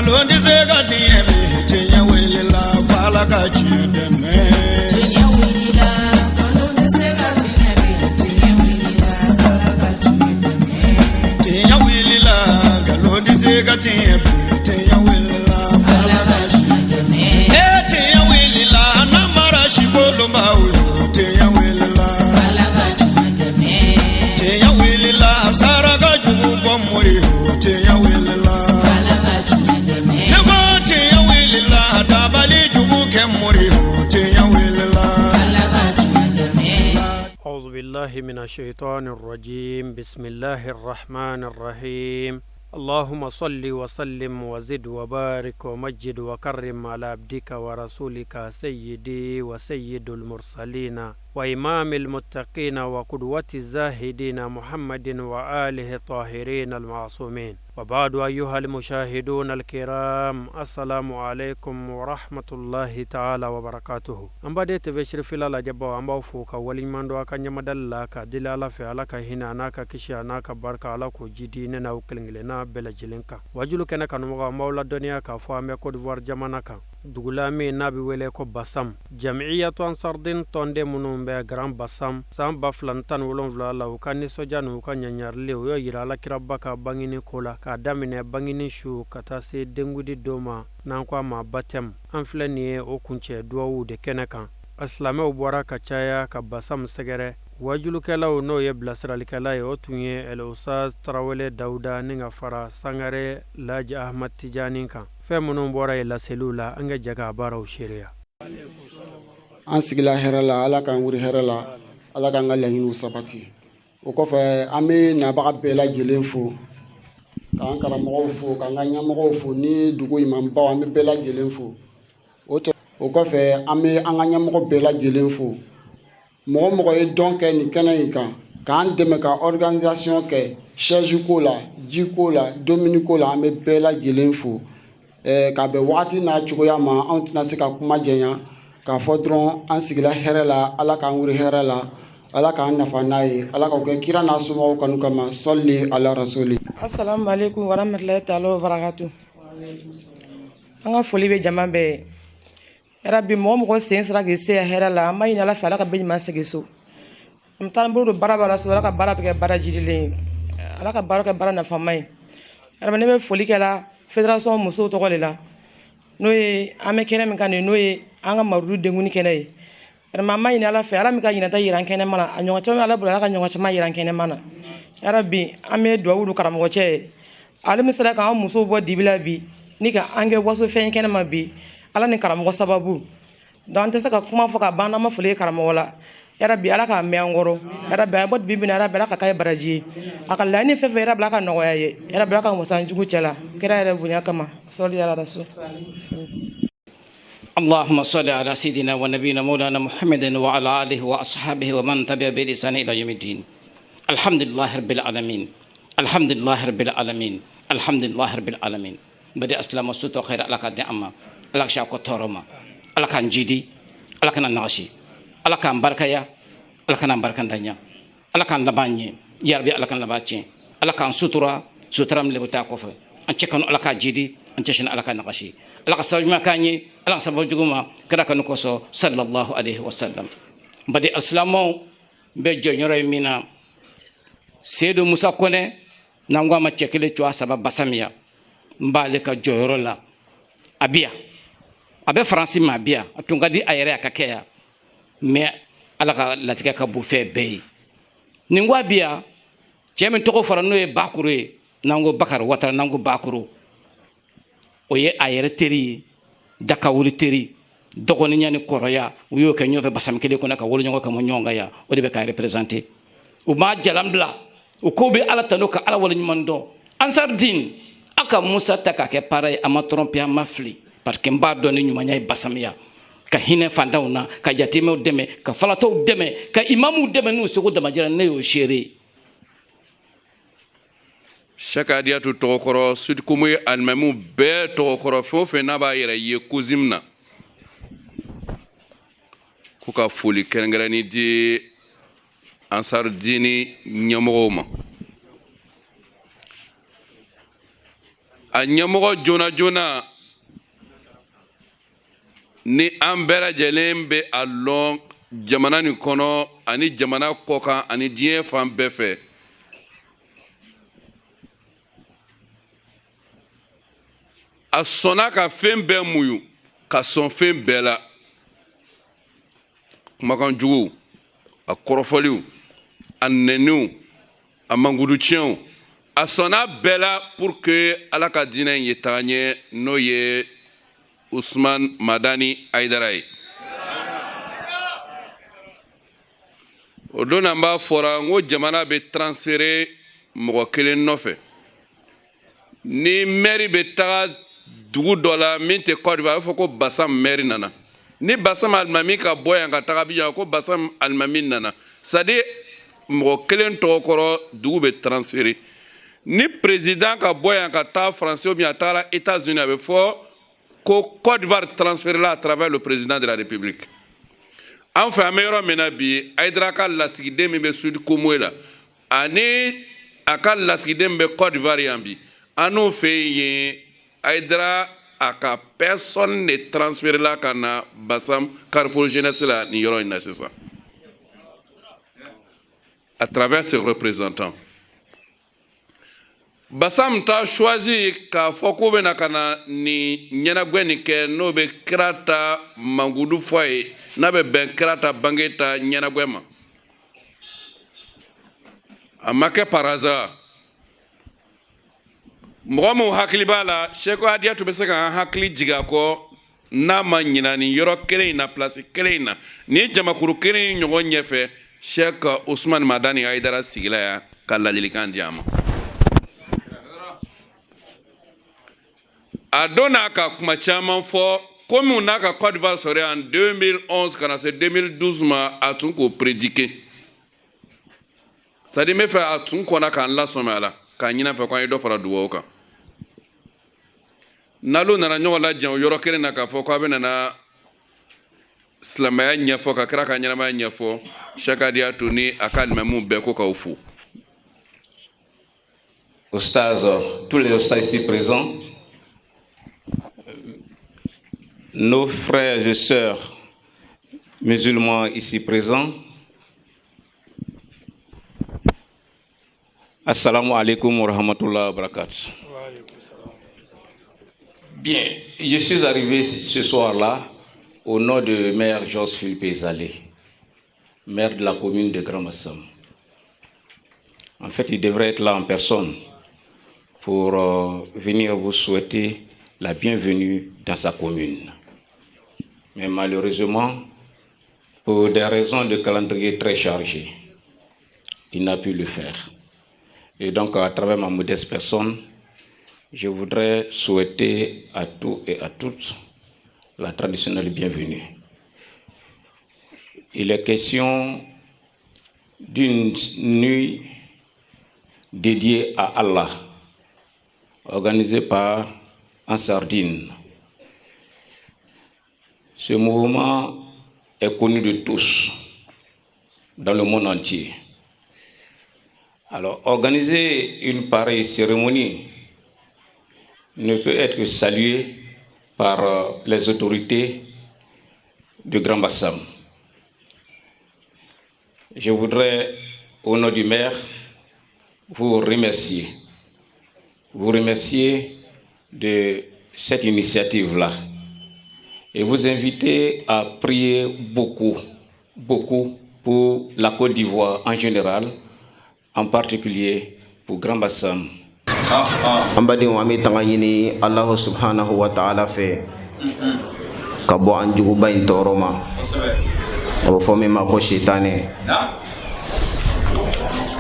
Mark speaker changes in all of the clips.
Speaker 1: Nkalon tɛ se ka tiɲɛ bi, tiɲɛ wulila f'Ala ka tiɲɛ dɛmɛ.
Speaker 2: Tiɲɛ wulila, nkalon tɛ se ka tiɲɛ bi, tiɲɛ wulila f'Ala ka tiɲɛ dɛmɛ.
Speaker 1: Tiɲɛ wulila, nkalon tɛ se ka tiɲɛ bi, tiɲɛ wulila f'Ala
Speaker 2: Ala
Speaker 1: ka
Speaker 2: ka
Speaker 1: tiɲɛ.
Speaker 2: tiɲɛ dɛmɛ.
Speaker 1: E tiɲɛ wulila, namara sikolonbaw yo, tiɲɛ wulila.
Speaker 2: Ala ka tiɲɛ dɛmɛ.
Speaker 1: Tiɲɛ wulila, saraka jugu bɔ mori yo, tiɲɛ wulila.
Speaker 2: Ala ka tiɲɛ dɛmɛ.
Speaker 1: Ne ko tiɲɛ wulila, dabali jugu kɛ mori yo, tiɲɛ wulila.
Speaker 2: Ala ka tiɲɛ dɛmɛ.
Speaker 3: أعوذ بالله من الشيطان الرجيم. بسم الله الرحمن الرحيم. اللهم صل وسلم وزد وبارك ومجد وكرم على عبدك ورسولك سيدي وسيد المرسلين وإمام المتقين وقدوة الزاهدين محمد وآله الطاهرين المعصومين. وبعد، أيها المشاهدون الكرام، السلام عليكم ورحمة الله تعالى وبركاته. An baden TV Sirifila lajɛbaw, an b'aw fo ka waleɲuman dɔn a ka ɲamadali la ka deli Ala fɛ, Ala ka hinɛ a n'a ka kisi a n'a ka barika, Ala k'o jidi ne n'aw kelen kelenna bɛɛ lajɛlen kan. Wajulu kɛnɛ kanumɔgɔ, an b'aw ladɔnniya k'a fɔ an bɛ Côte d'Ivoire jamana kan, dugula min n'a bɛ wele ko Basam. Jamiyatu Ansardin tɔnden minnu bɛ Grand Basam, san 2017 la, u ka nisɔndiya n'u ka ɲaɲarili, u y'o yira Alakiraba ka bangini ko la, k'a daminɛ bangini su ka taa se dengudi don ma, n'an ko a ma baptême. An filɛ nin ye o kuncɛ duwawu de kɛnɛ kan. A silamɛw bɔra ka caya ka Basam sɛgɛrɛ. Wajulukɛlaw, n'o ye bilasiralikɛla ye, o tun ye El Ustaz Tarawele Dawuda ni ka fara Sangare Laji Ahmad Tijani kan. Fɛn minnu bɔra yen laseliw la, an ka jɛ k'a baaraw seereya.
Speaker 4: An sigila hɛrɛ la, Ala k'an wuli hɛrɛ la, Ala k'an ka laɲiniw sabati. O kɔfɛ, an bɛ nabaga bɛɛ lajɛlen fo, k'an karamɔgɔw fo, k'an ka ɲɛmɔgɔw fo ni dugu imamubaw, an bɛ bɛɛ lajɛlen fo. O kɔfɛ, an bɛ an ka ɲɛmɔgɔ bɛɛ lajɛlen fo. Mɔgɔ mɔgɔ ye dɔn kɛ nin kɛnɛ in kan k'an dɛmɛ ka organisation kɛ, chaise ko la, ji ko la, dumuni ko la, an bɛ bɛɛ lajɛlen fo. Ka bɛn wagati n'a cogoya ma, anw tɛna se ka kuma janya k'a fɔ dɔrɔn an sigila hɛrɛ la, Ala k'an wuli hɛrɛ la, Ala k'an nafa n'a ye, Ala k'o kɛ kira n'a somɔgɔw kanu kama. Sɔli ala rasuli.
Speaker 5: Assalamu alaikum warahmatullahi taala wabarakatuh. An ka foli bɛ jama bɛɛ ye. Yarabi, mɔgɔ mɔgɔ sen sera k'i se hɛrɛ la, an b'a ɲini Ala fɛ, Ala ka bɛɛ ɲuman segin so. An bɛ taa an bolo don baara b'a la so, Ala ka baara bɛ kɛ baara jirilen ye, Ala ka baara kɛ baara nafama ye. Yarabi, ne bɛ foli kɛ la fédération musow tɔgɔ de la, n'o ye an bɛ kɛnɛ min kan nin, n'o ye an ka marudu denkuni kɛnɛ ye. Yarabi, an b'a ɲini Ala fɛ, Ala min ka ɲinata yira an kɛnɛma na, a ɲɔgɔn caman Ala bolo, Ala ka ɲɔgɔn caman yira an kɛnɛma na. Yarabi, an bɛ duwawu don karamɔgɔ cɛ ye, ale min sera k'an musow bɔ dibi la bi ni ka an kɛ waso fɛn kɛnɛ ma bi, Ala ni karamɔgɔ sababu. Donc an tɛ se ka kuma fɔ ka ban n'an ma foli kɛ karamɔgɔ la. Yarabi, Ala k'a mɛn an kɔrɔ. Yarabi, a bɔ dibi min na, yarabi, Ala ka k'a ye baraji ye. A ka laɲini fɛn fɛn, yarabi, Ala ka nɔgɔya ye. Yarabi, Ala ka wasa an jugu cɛ la, kira yɛrɛ bonya kama. Sɔli ala rasul.
Speaker 6: اللهم صل على سيدنا ونبينا مولانا محمد وعلى آله وأصحابه ومن تبع بإحسان إلى يوم الدين. الحمد لله رب العالمين، الحمد لله رب العالمين، الحمد لله رب العالمين. Badi aslama suto khair, Ala ka di amma, Ala ka ko tɔɔrɔ ma, Ala k'an jidi, Ala kana nagasi, Ala k'an barikaya, Ala kana barikantanya, Ala k'an laban ɲɛ yarabi, Ala k'an laban tiɲɛ, Ala k'an sutura sutura min lebu t'a kɔfɛ. An cɛ kanu, Ala k'a jidi, an cɛ sini, Ala ka nagasi, Ala ka sababu ɲuman k'an ye, Ala ka sababu jugu ma kira kanu kosɔn, sallallahu alaihi wasallam. Badi alisilamɛw bɛ jɔnyɔrɔ ye min na, Seyidu Musa Kɔnɛ, n'an ko a ma cɛ kelen cuwa saba Basamiya, n b'ale ka jɔyɔrɔ la. A bi yan, a bɛ Faransi ma, a bi yan. A tun ka di a yɛrɛ a ka kɛ yan, mais Ala ka latigɛ ka bon fɛn bɛɛ ye. Nin ko a bi yan, cɛ min tɔgɔ fɔra, n'o ye Bakuru ye, n'an ko Bakari Watara, n'an ko Bakuru, o ye a yɛrɛ teri ye, dakawuli teri, dɔgɔninya ni kɔrɔya, u y'o kɛ ɲɔgɔn fɛ basami kelen kɔnɔ ka wolo ɲɔgɔn kama ɲɔgɔn kan yan. O de bɛ k'a représenter. U m'a jalan bila, u ko bɛ Ala tanu ka Ala waleɲuman dɔn. Ansardin, a ka Musa ta k'a kɛ para ye, a ma tromper, a ma fili, parce que n b'a dɔn ni ɲumanya ye Basamiya, ka hinɛ fantanw na, ka yatimɛw dɛmɛ, ka falatɔw dɛmɛ, ka imamuw dɛmɛ n'u seko damajira. Ne y'o seere ye.
Speaker 7: Sɛki Adiyatu tɔgɔkɔrɔ, Sud Comoé alimamiw bɛɛ tɔgɔkɔrɔ, fɛn o fɛn n'a b'a yɛrɛ ye COSIM na, ko ka foli kɛrɛnkɛrɛnni di Ansarudini ɲɛmɔgɔw ma. A ɲɛmɔgɔ joona joona ni an bɛɛ lajɛlen bɛ a lɔn jamana nin kɔnɔ ani jamana kɔkan ani diɲɛ fan bɛɛ fɛ, a sɔnna ka fɛn bɛɛ muɲu, ka sɔn fɛn bɛɛ la, kumakan juguw, a kɔrɔfɔliw, a nɛniw, a mankutu tiɲɛw, a sɔnna bɛɛ la pour que Ala ka diinɛ in ye taga ɲɛ, n'o ye Usman Madani Ayidara ye. O don an b'a fɔra n ko jamana bɛ transférer mɔgɔ kelen nɔfɛ. Ni maire bɛ taga dugu dɔ la min tɛ Côte d'Ivoire, a bɛ fɔ ko Basam maire nana. Ni Basam alimami ka bɔ yan ka taga Abidjan, ko Basam alimami nana. C'est à dire mɔgɔ kelen tɔgɔ kɔrɔ dugu bɛ transférer. Ni président ka bɔ yan ka taa France ou bien a taara États-Unis, a bɛ fɔ ko Côte d'Ivoire transféré la à travers le président de la République. An fɛ an bɛ yɔrɔ min na bi, Ayidara ka lasigiden min bɛ Sud Comoé la ani a ka lasigiden min bɛ Côte d'Ivoire yan bi, an n'o fɛ yen, Ayidara a ka personne de transféré la ka na Bassam Carrefour Jeunesse la nin yɔrɔ in na sisan à travers ses représentants. Bassam t'a choisi k'a fɔ k'u bɛna ka na nin ɲɛnagwɛ nin kɛ, n'o bɛ kira ta mankudu fɔ a ye, n'a bɛ bɛn kira ta bange ta ɲɛnagwɛ ma. A ma kɛ par hasard. Mɔgɔ min hakili b'a la, Seko Hadiyatu bɛ se k'an hakili jigin a kɔ n'a ma ɲina, nin yɔrɔ kelen in na, place kelen in na, nin jamakuru kelen in ɲɔgɔn ɲɛfɛ, Cheikh Ousmane Madani Hayidara sigila yan ka ladilikan di an ma. A don n'a ka kuma caman fɔ, komi n'a ka Côte d'Ivoire sɔrɔ en 2011 ka na se 2012 ma, a tun k'o prédiquer. C'est à dire n bɛ fɛ a tun kɔnna k'an lasɔmi a la, k'a ɲini a fɛ k'an ye dɔ fara dugawu kan. N'alu nana ɲɔgɔn lajɛ o yɔrɔ kelen na k'a fɔ k'a bɛ nana silamɛya ɲɛfɔ, ka kira ka ɲɛnamaya ɲɛfɔ, Cheikh Hadiyatu ni a ka alimamiw bɛɛ ko k'aw fo.
Speaker 6: Oustaz, tous les oustaz ici présents, nos frères et sœurs musulmans ici présents, Assalamu alaikum wa rahmatullahi wa barakatuh. Bien, je suis arrivé ce soir-là au nom de maire Georges Philippe Ezalé, maire de la commune de Grand Bassam. En fait, il devrait être là en personne pour venir vous souhaiter la bienvenue dans sa commune. Mais malheureusement, pour des raisons de calendrier très chargé, il n'a pu le faire. Et donc, à travers ma modeste personne, je voudrais souhaiter à tous et à toutes la traditionnelle bienvenue. Il est question d'une nuit dédiée à Allah, organisée par Ansar Dine. Ce mouvement est connu de tous dans le monde entier. Alors, organiser une pareille cérémonie ne peut être que saluée par les autorités de Grand Bassam. Je voudrais, au nom du maire, vous remercier. Vous remercier de cette initiative-là et vous inviter à prier beaucoup, beaucoup pour la Côte d'Ivoire en général, en particulier pour Grand Bassam.
Speaker 8: An badenw, an bɛ tanga ɲini Alahu subhanahu wa ta'ala fɛ ka bɔ an juguba in tɔɔrɔ ma, a bɛ fɔ min ma ko sitanɛ.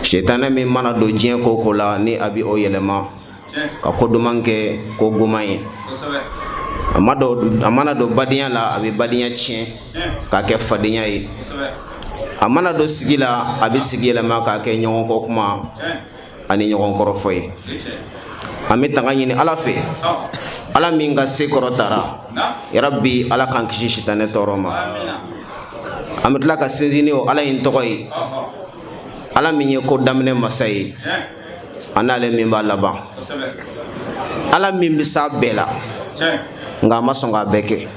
Speaker 8: Sitanɛ min mana don diɲɛ ko ko la, ni a bɛ o yɛlɛma ka ko duman kɛ ko goman ye. A mana don badenya la, a bɛ badenya tiɲɛ k'a kɛ fadenya ye. A mana don sigi la, a bɛ sigi yɛlɛma k'a kɛ ɲɔgɔn kɔ kuma ani ɲɔgɔn kɔrɔfɔ ye. An bɛ tanga ɲini Ala fɛ, Ala min ka se kɔrɔ tara, yarabi Ala k'an kisi sitanɛ tɔɔrɔ ma. An bɛ tila ka sinsin ni o Ala in tɔgɔ ye, Ala min ye ko daminɛ masa ye, a n'ale min b'a laban. Ala min bɛ s'a bɛɛ la, nka a ma sɔn k'a bɛɛ kɛ.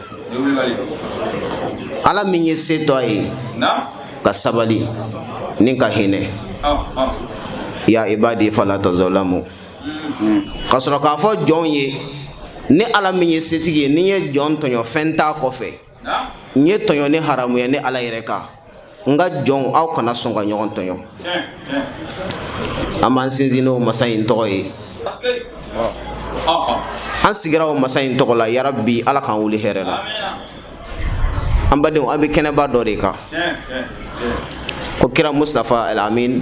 Speaker 8: Ala min ye se to a ye ka sabali ni ka hinɛ. Ya ibadi fala tazalamu, ka sɔrɔ k'a fɔ jɔnw ye, ne Ala min ye setigi ye, ni n ye jɔn tɔɲɔ, fɛn t'a kɔfɛ, n ye tɔɲɔni haramuya ne Ala yɛrɛ kan. N ka jɔnw, aw kana sɔn ka ɲɔgɔn tɔɲɔ. An b'an sinsin n'o masa in tɔgɔ ye. An sigira o masa in tɔgɔ la. Yarabi, Ala k'an wuli hɛrɛ la. An badenw, an bɛ kɛnɛba dɔ de kan ko kira Mustafa El Amin,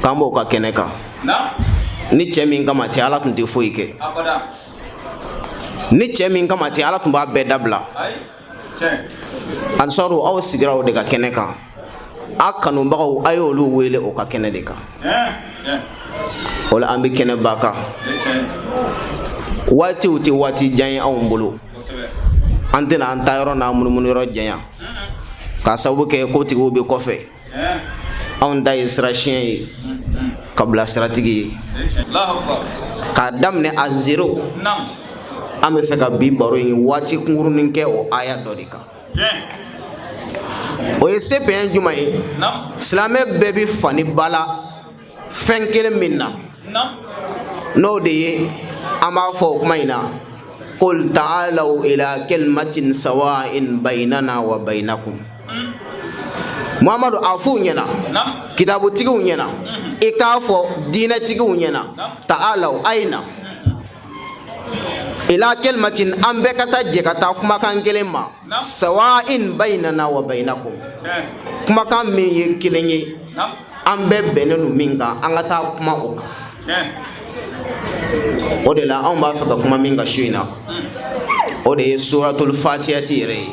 Speaker 8: k'an b'o ka kɛnɛ kan. Ni cɛ min kama tɛ, Ala tun tɛ foyi kɛ. Ni cɛ min kama tɛ, Ala tun b'a bɛɛ dabila. Ansaru, aw sigira o de ka kɛnɛ kan. A kanubagaw, a y'olu wele o ka kɛnɛ de kan. O la, an bɛ kɛnɛba kan. Waatiw tɛ waati jan ye anw bolo. An tɛna an ta yɔrɔ n'an munumunu yɔrɔ janya k'a sababu kɛ kotigiw bɛ kɔfɛ. Anw ta ye sira siɲɛ ye ka bila siratigi ye k'a daminɛ a zéro. An bɛ fɛ ka bi baro in waati kunkurunin kɛ o aya dɔ de kan. O ye CPN jumɛn ye? Silamɛ bɛɛ bɛ fani ba la fɛn kelen min na, n'o de ye an b'a fɔ o kuma in na: qul ta'alaw ila kalimatin sawa'in baynana wa baynakum. Muhamadu, a f'u ɲɛna, kitabutigiw ɲɛna, i k'a fɔ diinɛtigiw ɲɛna: ta'alaw, a ye na, ila kalimatin, an bɛɛ ka taa jɛ ka taa kumakan kelen ma, sawa'in baynana wa baynakum, kumakan min ye kelen ye, an bɛɛ bɛnnen don min kan, an ka taa kuma o kan. O de la, anw b'a fɛ ka kuma min kan su in na, o de ye suratul fatihati yɛrɛ ye.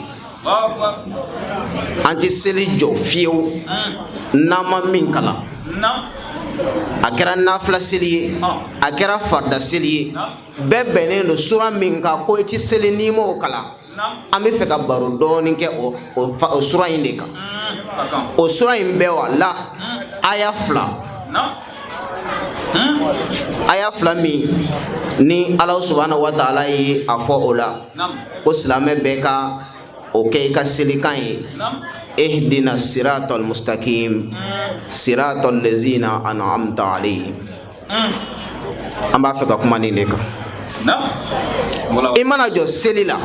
Speaker 8: An tɛ seli jɔ fiyewu n'an ma min kalan. A kɛra nafila seli ye, a kɛra farida seli ye, bɛɛ bɛnnen don sura min kan ko i tɛ seli n'i m'o kalan. An bɛ fɛ ka baro dɔɔnin kɛ o sura in de kan. O sura in bɛ wa la aya 2, aya 2 min ni Ala subahana wa taala ye a fɔ o la ko silamɛ bɛɛ ka o kɛ i ka selikan ye: ihdina siratal mustaqim siratal lezina an'amta alayhim. An b'a fɛ ka kuma nin de kan. I mana jɔ seli la,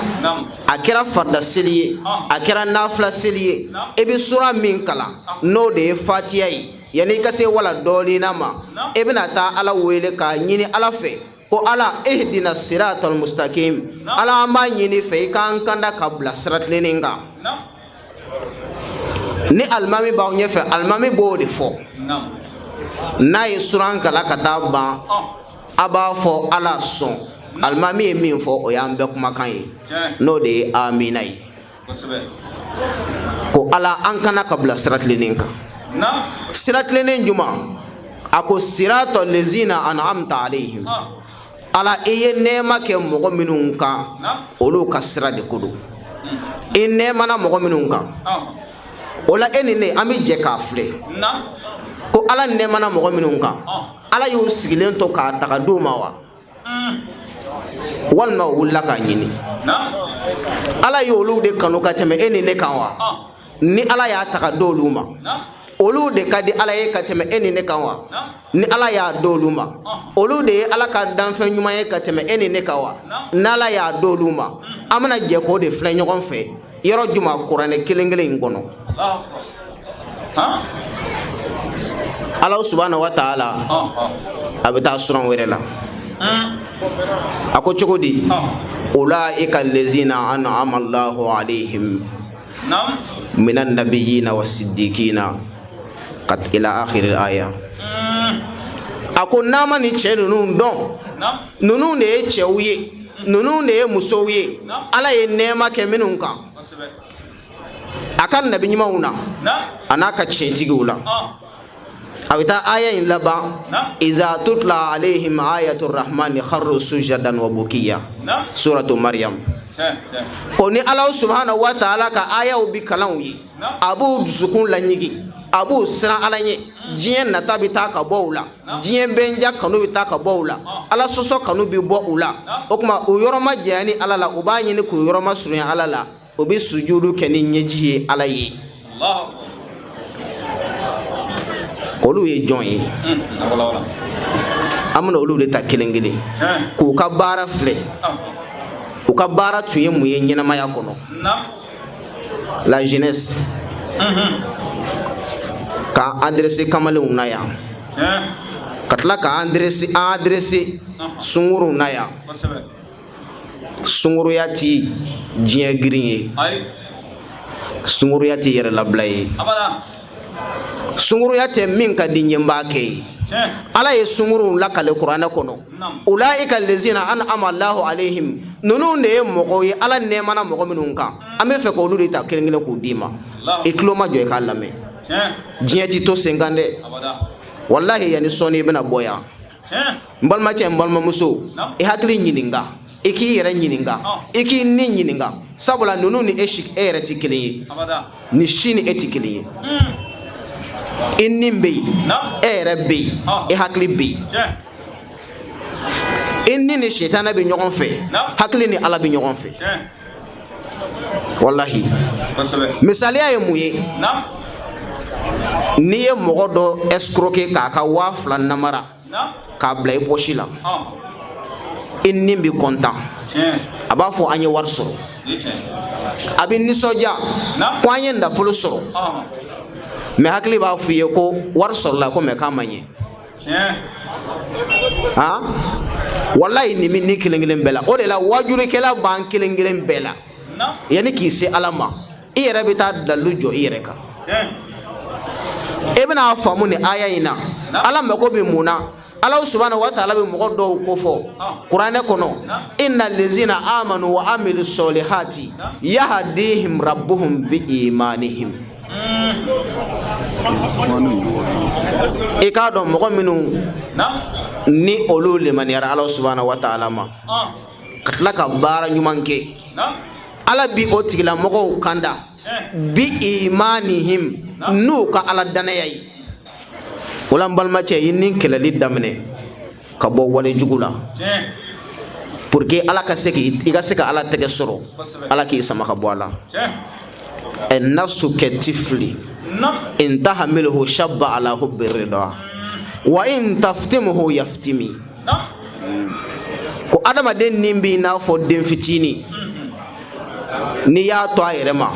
Speaker 8: a kɛra farida seli ye, a kɛra nafila seli ye, i bɛ sura min kalan, n'o de ye fatiya ye, yanni i ka se wala dɔɔlina ma, i bɛna taa Ala wele k'a ɲini Ala fɛ ko: Ala, ihdina siratal mustaqim, Ala, an b'a ɲini fɛ i k'an kanda ka bila sira tilennen kan. Ni alimami b'aw ɲɛfɛ, alimami b'o de fɔ. N'a ye suran kalan ka taa ban, a b'a fɔ: Ala sɔn, alimami ye min fɔ, o y'an bɛɛ kumakan ye, n'o de ye amina ye, ko Ala, an kana ka bila sira tilennen kan. Sira tilennen juma? A ko: sirata lezina an'amta alayhim. Ala, i ye nɛɛma kɛ mɔgɔ minnu kan, olu ka sira de ko don. I nɛɛmana mɔgɔ minnu kan, o la e ni ne, an bɛ jɛ k'a filɛ ko Ala nɛɛmana mɔgɔ minnu kan, Ala y'u sigilen to k'a ta ka d'u ma wa, walima u wulila k'a ɲini? Ala y'olu de kanu ka tɛmɛ e ni ne kan wa? Ni Ala y'a ta ka d'olu ma, olu de ka di Ala ye ka tɛmɛ e ni ne kan wa? Ni Ala y'a d'olu ma, olu de ye Ala ka danfɛn ɲuman ye ka tɛmɛ e ni ne kan wa? N'Ala y'a d'olu ma, an bɛna jɛ k'o de filɛ ɲɔgɔn fɛ yɔrɔ juma? Kuranɛ kelen kelen in kɔnɔ, Ala subahana wa taala a bɛ taa suran wɛrɛ la, a ko cogo di? Ulaika lezina an'ama Allahu alayhim minan nabiyina wa siddiqina ka ila akhiri aya. A ko n'a ma nin cɛ ninnu dɔn, ninnu de ye cɛw ye, ninnu de ye musow ye, Ala ye nɛɛma kɛ minnu kan a ka nabi ɲumanw na a n'a ka tiɲɛtigiw la. A bɛ taa aya in laban: iza tutla alayhim ayatu rahmani kharru sujadan wa bukiya, suratu Maryam. Ko ni Ala subahana wa taala ka ayaw bi kalanw ye, a b'u dusukun laɲigi, A b'u siran Ala ɲɛ. Diɲɛ nata bɛ taa ka bɔ u la, diɲɛ bɛnja kanu bɛ taa ka bɔ u la, Ala sɔsɔ kanu bɛ bɔ u la. O tuma u yɔrɔ ma janya ni Ala la, u b'a ɲini k'u yɔrɔ masurunya Ala la. U bɛ sujudu kɛ ni ɲɛji ye Ala ye. Olu ye jɔn ye? An bɛna olu de ta kelen kelen k'u ka baara filɛ. U ka baara tun ye mun ye ɲɛnamaya kɔnɔ? La jeunesse, k'an adressé kamalenw na yan, ka tila k'an adressé, an adressé sunguruw na yan. Sunguruya ti diɲɛ girin ye, sunguruya ti yɛrɛlabila ye, sunguruya tɛ min ka di n ye n b'a kɛ ye. Ala ye sunguruw lakale kuranɛ kɔnɔ. Ulaika lezina an'ama Allahu alayhim, ninnu de ye mɔgɔw ye Ala nɛɛmana mɔgɔ minnu kan. An bɛ fɛ k'olu de ta kelen kelen k'u d'i ma. I tulo majɔ, i k'a lamɛn. Diɲɛ ti to sen kan dɛ, walahi. Yanni sɔɔni i bɛna bɔ yan. N balimacɛ, n balimamuso, i hakili ɲininka, i k'i yɛrɛ ɲininka, i k'i ni ɲininka, sabula ninnu ni e si, e yɛrɛ tɛ kelen ye. Ni si ni e tɛ kelen ye. I ni bɛ yen, e yɛrɛ bɛ yen, i hakili bɛ yen. I ni ni sitanɛ bɛ ɲɔgɔn fɛ, hakili ni Ala bɛ ɲɔgɔn fɛ, walahi. Misaliya ye mun ye? N'i ye mɔgɔ dɔ escroquer k'a ka 2000 namara k'a bila i poche la, i ni bɛ content. A b'a fɔ an ye wari sɔrɔ, a bɛ nisɔndiya ko an ye nafolo sɔrɔ. Mais hakili b'a fɔ i ye ko wari sɔrɔla ko, mais k'a ma ɲɛ. Han, walayi, nin bɛ ni kelen kelen bɛɛ la. O de la wajulikɛla b'an kelen kelen bɛɛ la. Yanni k'i se Ala ma, i yɛrɛ bɛ taa dalilu jɔ i yɛrɛ kan. E bɛna faamu nin aya in na, Ala mako bɛ mun na? Ala subhanahu wa ta'ala bɛ mɔgɔ dɔw kofɔ kuranɛ kɔnɔ: inna lezina amanu wa amilu solihati yahdihim rabbuhum bi imanihim. I k'a dɔn mɔgɔ minnu ni olu lemaniyara Ala subhanahu wa ta'ala ma ka tila ka baara ɲuman kɛ, Ala bi o tigilamɔgɔw kanda bi imanihim, n'u ka Ala danaya ye. O la n balimacɛ, i ni kɛlɛli daminɛ ka bɔ wale jugu la pour que Ala ka se k'i, i ka se ka Ala tɛgɛ sɔrɔ, Ala k'i sama ka bɔ a la. Nafsu katifli in tahamilhu shabba ala hubbi rida wa in taftimhu yaftimi. Ko adamaden ni b'i n'a fɔ den fitinin, n'i y'a to a yɛrɛ ma,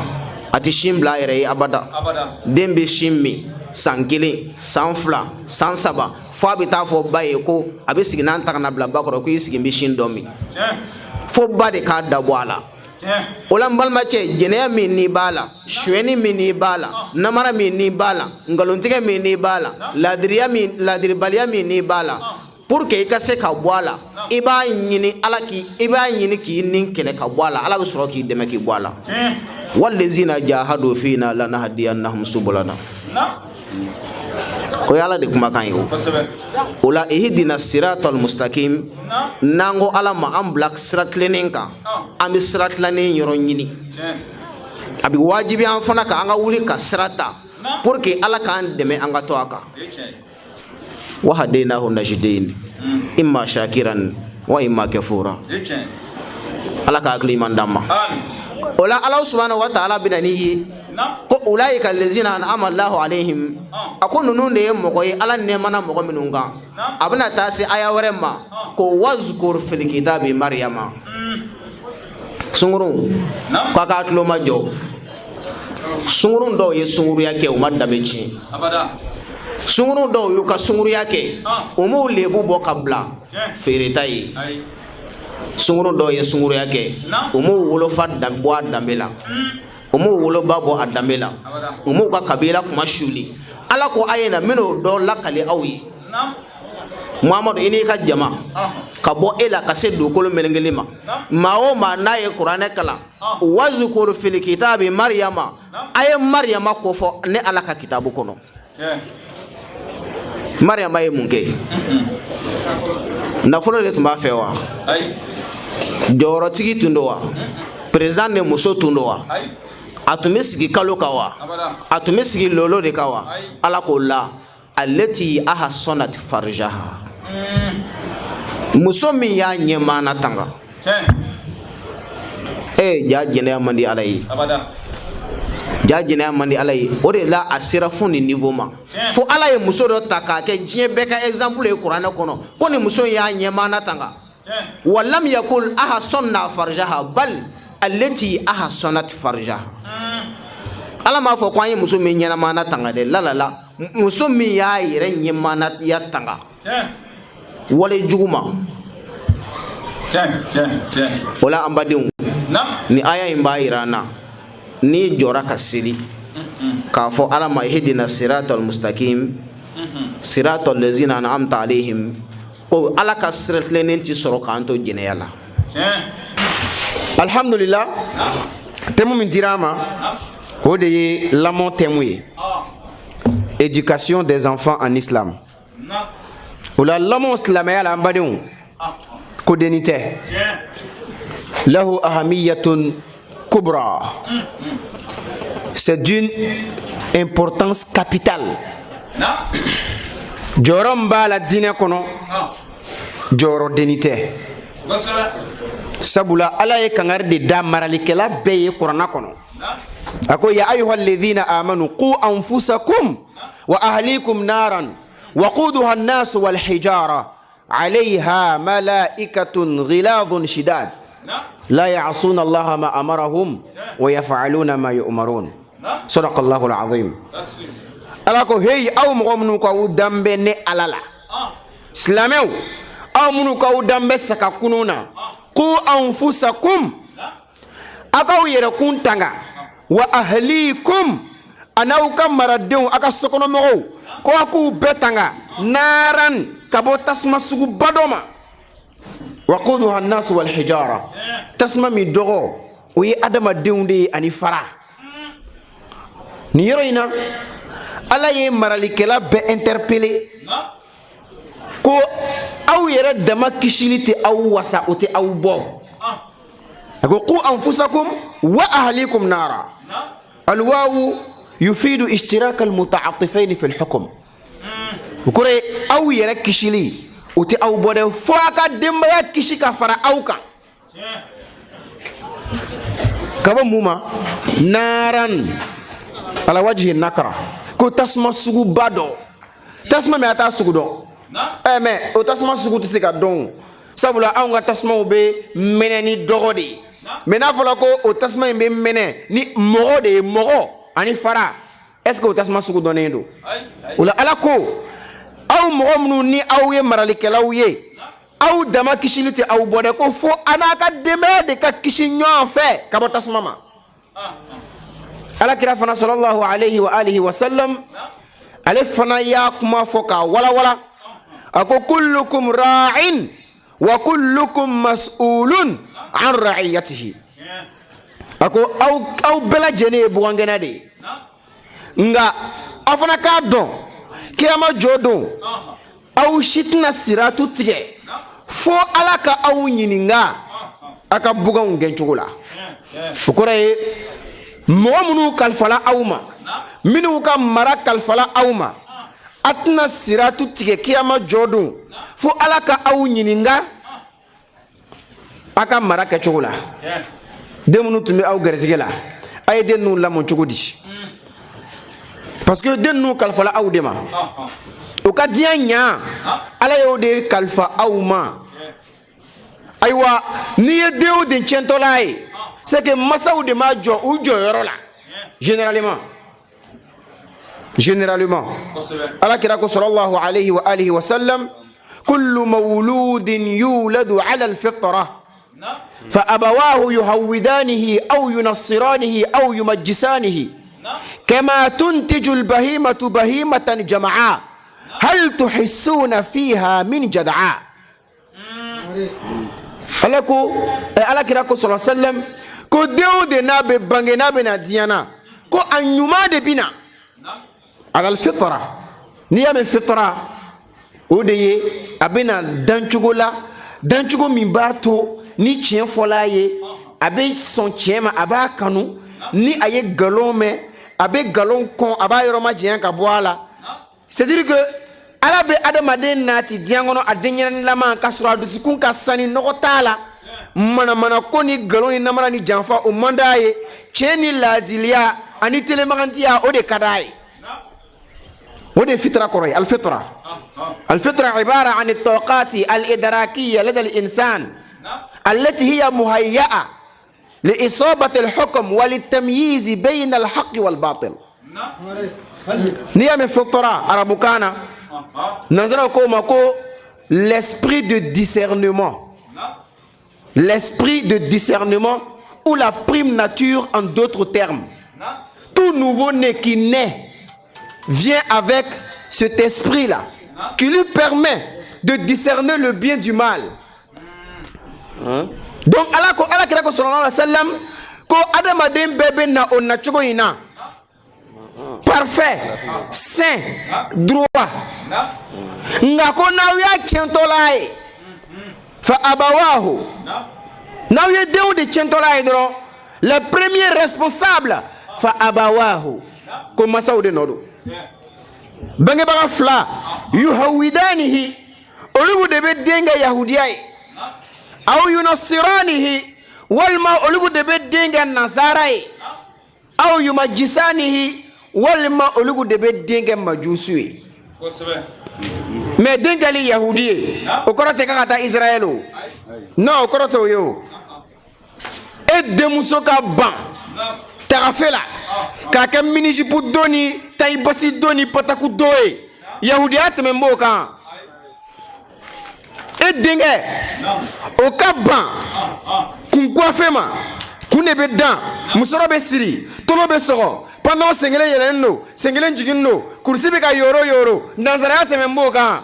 Speaker 8: a tɛ sin bila a yɛrɛ ye abada. Den bɛ sin min san 1, san 2, san 3, fo a bɛ taa fɔ ba ye ko a bɛ sigi n'a ta ka na bila ba kɔrɔ ko i sigi, n bɛ sin dɔ min, fo ba de k'a dabɔ a la. O la n balimacɛ, jɛnɛya min n'i b'a la, sonyɛni min n'i b'a la, namara min n'i b'a la, nkalontigɛ min n'i b'a la, ladiriya min, ladiribaliya min n'i b'a la, pour que i ka se ka bɔ a la, i b'a ɲini Ala k'i, i b'a ɲini k'i ni kɛlɛ ka bɔ a la. Ala bɛ sɔrɔ k'i dɛmɛ k'i bɔ a la. Walezina jahadu fina lanahdiyannahum subulana. O ye Ala de kumakan ye. O la ihdina siratal mustakim, n'an ko Ala ma an bila sira tilennen kan, an bɛ sira tilennen yɔrɔ ɲini. A bɛ wajibi an fana kan an ka wuli ka sira ta pour que Ala k'an dɛmɛ an ka to a kan. Wa hadaynahu najdain imma shakiran wa imma kafura. Ala ka hakili ɲuman d'an ma. O la Ala subhanahu wa ta'ala bɛna n'i ye ko ulaika lezina an'ama Allahu alayhim, a ko ninnu de ye mɔgɔ ye Ala nɛɛmana mɔgɔ minnu kan. A bɛna taa se aya wɛrɛ ma ko wazkur fil kitabi Mariyama. Sungurun, k'a k'a tulo majɔ. Sungurun dɔw ye sunguruya kɛ, u ma danbe tiɲɛ. Sungurun dɔw y'u ka sunguruya kɛ, u m'u lebu bɔ ka bila feereta ye. Sungurun dɔw ye sunguruya kɛ, u m'u wolofa bɔ a danbe la, u m'u woloba bɔ a danbe la, u m'u ka kabila kuma suli. Ala ko a ye na, n bɛn'o dɔ lakale aw ye. Muhamadu, i n'i ka jama, ka bɔ e la ka se dugukolo melekeli ma, maa o maa n'a ye kuranɛ kalan, wazkur fil kitabi Mariyama, a ye Mariyama kofɔ ne Ala ka kitabu kɔnɔ. Mariyama ye mun kɛ? Nafolo de tun b'a fɛ wa? Jɔyɔrɔtigi tun don wa? Président de muso tun don wa? A tun bɛ sigi kalo kan wa? A tun bɛ sigi lolo de kan wa? Ala k'o la allati ahsanat farjaha, muso min y'a ɲɛmaana tanga. Ee, ja jɛnɛya man di Ala ye, ja jɛnɛya man di Ala ye. O de la a sera fo nin niveau ma, fo Ala ye muso dɔ ta k'a kɛ diɲɛ bɛɛ ka exemple ye kuranɛ kɔnɔ, ko nin muso in y'a ɲɛmaana tanga. Wa lam yakul ahsanna farjaha, bal allati ahsanat farjaha. Ala m'a fɔ ko an ye muso min ɲɛnamana tanga dɛ, la la la, muso min y'a yɛrɛ ɲɛmanaya tanga wale jugu ma. O la, an badenw, ni aya in b'a yira an na, n'i jɔra ka seli k'a fɔ Ala ma ihdina siratal mustaqim siratal lazina an'amta alayhim, ko Ala ka sira tilennen tɛ sɔrɔ k'an to jɛnɛya la.
Speaker 9: Alhamdulillah, thème min dira an ma, o de ye lamɔ thème ye, éducation des enfants en islam. O la, lamɔ silamɛya la, an badenw, ko denni tɛ. Lahu ahamiyatun kubra, c'est d'une importance capitale. Jɔyɔrɔ min b'a la diinɛ kɔnɔ, jɔyɔrɔ denni tɛ, sabula Ala ye kangari de da maralikɛla bɛɛ ye kuranna kɔnɔ. A ko: ya ayuha alladhina amanu qu anfusakum wa ahlikum naran waquduha an-nas wal hijara alayha malaikatun ghiladun shidad la ya'suna allaha ma amarahum wa yaf'aluna ma yu'marun. Sadaqa Allahu al-azim. Ala ko: hey, aw mɔgɔ minnu k'aw dan bɛ ne Ala la, silamɛw, aw minnu k'aw dan bɛ saga kunun na, qu anfusakum, aw k'aw yɛrɛkun tanga, wa ahlikum, a n'aw ka maradenw, aw ka sokɔnɔmɔgɔw, ko aw k'u bɛɛ tanga, naran, ka bɔ tasuma suguba dɔ ma, waquduha annasu walhijara, tasuma min dɔgɔ o ye adamadenw de ye ani fara. Nin yɔrɔ in na, Ala ye maralikɛla bɛɛ interpellé ko aw yɛrɛ dama kisili tɛ aw wasa, o tɛ aw bɔ. A ko: qu anfusakum wa ahlikum nara. Alwawu yufidu ishtiraka almutaatifaini fi lhukm. O kɔrɔ ye, aw yɛrɛ kisili o tɛ aw bɔ dɛ, fo a ka denbaya kisi ka fara aw kan ka bɔ mun ma? Naran ala wajhi nakara, ko tasuma suguba dɔ, tasuma min a t'a sugu dɔn. Ɛ, mɛ o tasuma sugu tɛ se ka dɔn o, sabula anw ka tasumaw bɛ mɛnɛ ni dɔgɔ de ye. Mɛ n'a fɔra ko o tasuma in bɛ mɛnɛ ni mɔgɔ de ye, mɔgɔ ani fara, est ce que o tasuma sugu dɔnnen don? O la, Ala ko: aw mɔgɔ minnu ni aw ye maralikɛlaw ye, aw dama kisili tɛ aw bɔ dɛ, ko fo a n'a ka denbaya de ka kisi ɲɔgɔn fɛ ka bɔ tasuma ma. Ala kira fana, sallallahu alayhi wa alihi wa sallam, ale fana y'a kuma fɔ k'a walawala. A ko: kullukum ra'in wa kullukum mas'ulun an ra'iyatihi. A ko aw bɛɛ lajɛlen ye bugangɛnna de ye, nka aw fana k'a dɔn, kiyama jɔ don, aw si tɛna siratu tigɛ fo Ala ka aw ɲininka a ka buganw gɛncogo la. O kɔrɔ ye, mɔgɔ minnu kalifala aw ma, minnu ka mara kalifala aw ma, a tɛna siratu tigɛ kiyama jɔ don fo Ala ka aw ɲininka a ka mara kɛcogo la. Den minnu tun bɛ aw gɛrɛsɛgɛ la, a ye den ninnu lamɔ cogo di? Parce que den ninnu kalifala aw de ma, o ka diɲɛ ɲa, Ala y'o de kalifa aw ma. Ayiwa, n'i ye den o den tiɲɛtɔla ye, c'est que masaw de ma jɔ u jɔyɔrɔ la. Généralement, Ala kira ko, sallallahu alayhi wa alihi wa sallam: kullu mawludin yuladu ala alfitra فأبواه يهودانه أو ينصرانه أو يمجسانه كما تنتج البهيمة بهيمة جمعاء هل تحسون فيها من جدعاء. Ala ko, Ala kira ko, sɔrɔ sallam, ko den o den n'a bɛ bange, n'a bɛ na diɲɛ na, ko a ɲuman de bɛ na alal fitra. N'i y'a mɛn fitra, o de ye a bɛ na dancogo la, dancogo min b'a to ni tiɲɛ fɔla ye, a bɛ sɔn tiɲɛ ma, a b'a kanu. Ni a ye nkalon mɛn, a bɛ nkalon kɔn, a b'a yɔrɔ majanya ka bɔ a la. C'est à dire que Ala bɛ adamaden nati diɲɛ kɔnɔ a denyɛrɛnilama, k'a sɔrɔ a dusukun ka sani, nɔgɔ t'a la, manamana ko ni nkalon ni namara ni janfa, o man d'a ye. Tiɲɛ ni laadiliya ani telemagantiya, o de ka d'a ye. O de ye fitra kɔrɔ ye. Alfitra, alfitra ibara an taqati alidrakiya lada al-insan allati hiya muhayya'a liisabati alhukm wa litamyiz bayna alhaqq walbatil. N'i y'a mɛn fitra arabukan na, nanzaraw k'o ma ko l'esprit de discernement, l'esprit de discernement ou la prime nature en d'autres termes. Tout nouveau-né qui naît vient avec cet esprit-là qui lui permet de discerner le bien du mal. Donc Ala ko, Ala kira ko sallallahu alaihi wasallam ko adamaden bɛɛ bɛ na o nacogo in na, parfait, saint, droit. Nka ko n'aw y'a tiɲɛtɔla ye, fa abawahu, n'aw ye denw de tiɲɛtɔla ye dɔrɔn, les premiers responsables, fa abawahu, ko masaw de nɔ don, bangebaga fila, yuhawidanihi, olu de bɛ den kɛ yahudiya ye, aw yunasiranihi, walima olu de bɛ den kɛ nasara ye, aw yumajisanihi, walima olu de bɛ den kɛ majusu ye. Mais den kɛli yahudi ye, o kɔrɔ tɛ k'a ka taa Israël o. Non, o kɔrɔ tɛ o ye. O e denmuso ka ban tagafe la k'a kɛ mini-jupe don ni taille-basse don ni pataku don ye, yahudiya tɛmɛ b'o kan. E denkɛ o ka ban kun coiffe ma, kun de bɛ dan, musɔrɔ bɛ siri, tolo bɛ sɔgɔ, pantalon sen kelen yɛlɛnnen don, sen kelen jiginnen don, kurusi bɛ ka yoro yoro, nanzaraya tɛmɛ b'o kan.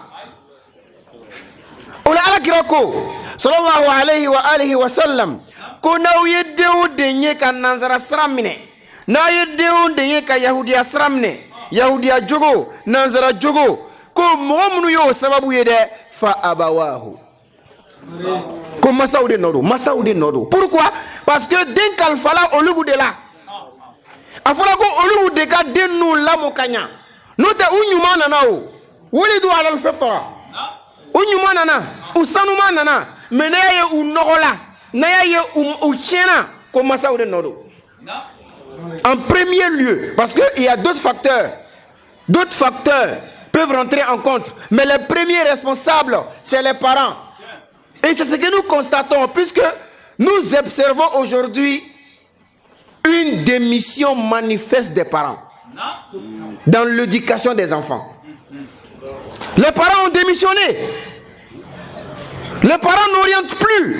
Speaker 9: O la Ala kira ko sallallahu alayhi wa alihi wa sallam ko n'aw ye den o den ye ka nanzara sira minɛ, n'aw ye den o den ye ka yahudiya sira minɛ, yahudiya jogo, nanzara jogo, ko mɔgɔ minnu y'o sababu ye dɛ, fa abawahu, ko masaw de nɔ don, masaw de nɔ don. Pourquoi? Parce que den kalifala olugu de la. A fɔra ko olugu de ka den ninnu lamɔ ka ɲa, n'o tɛ u ɲuman nana o wulidu alal fitra, u ɲuman nana, u sanuman nana. Mais n'a y'a ye u nɔgɔla, n'a y'a ye u tiɲɛna, ko masaw de nɔ don en premier lieu, parce que il y a d'autres facteurs, d'autres facteurs peuvent rentrer en compte, mais les premiers responsables, c'est les parents. Et c'est ce que nous constatons, puisque nous observons aujourd'hui une démission manifeste des parents dans l'éducation des enfants. Les parents ont démissionné. Les parents n'orientent plus.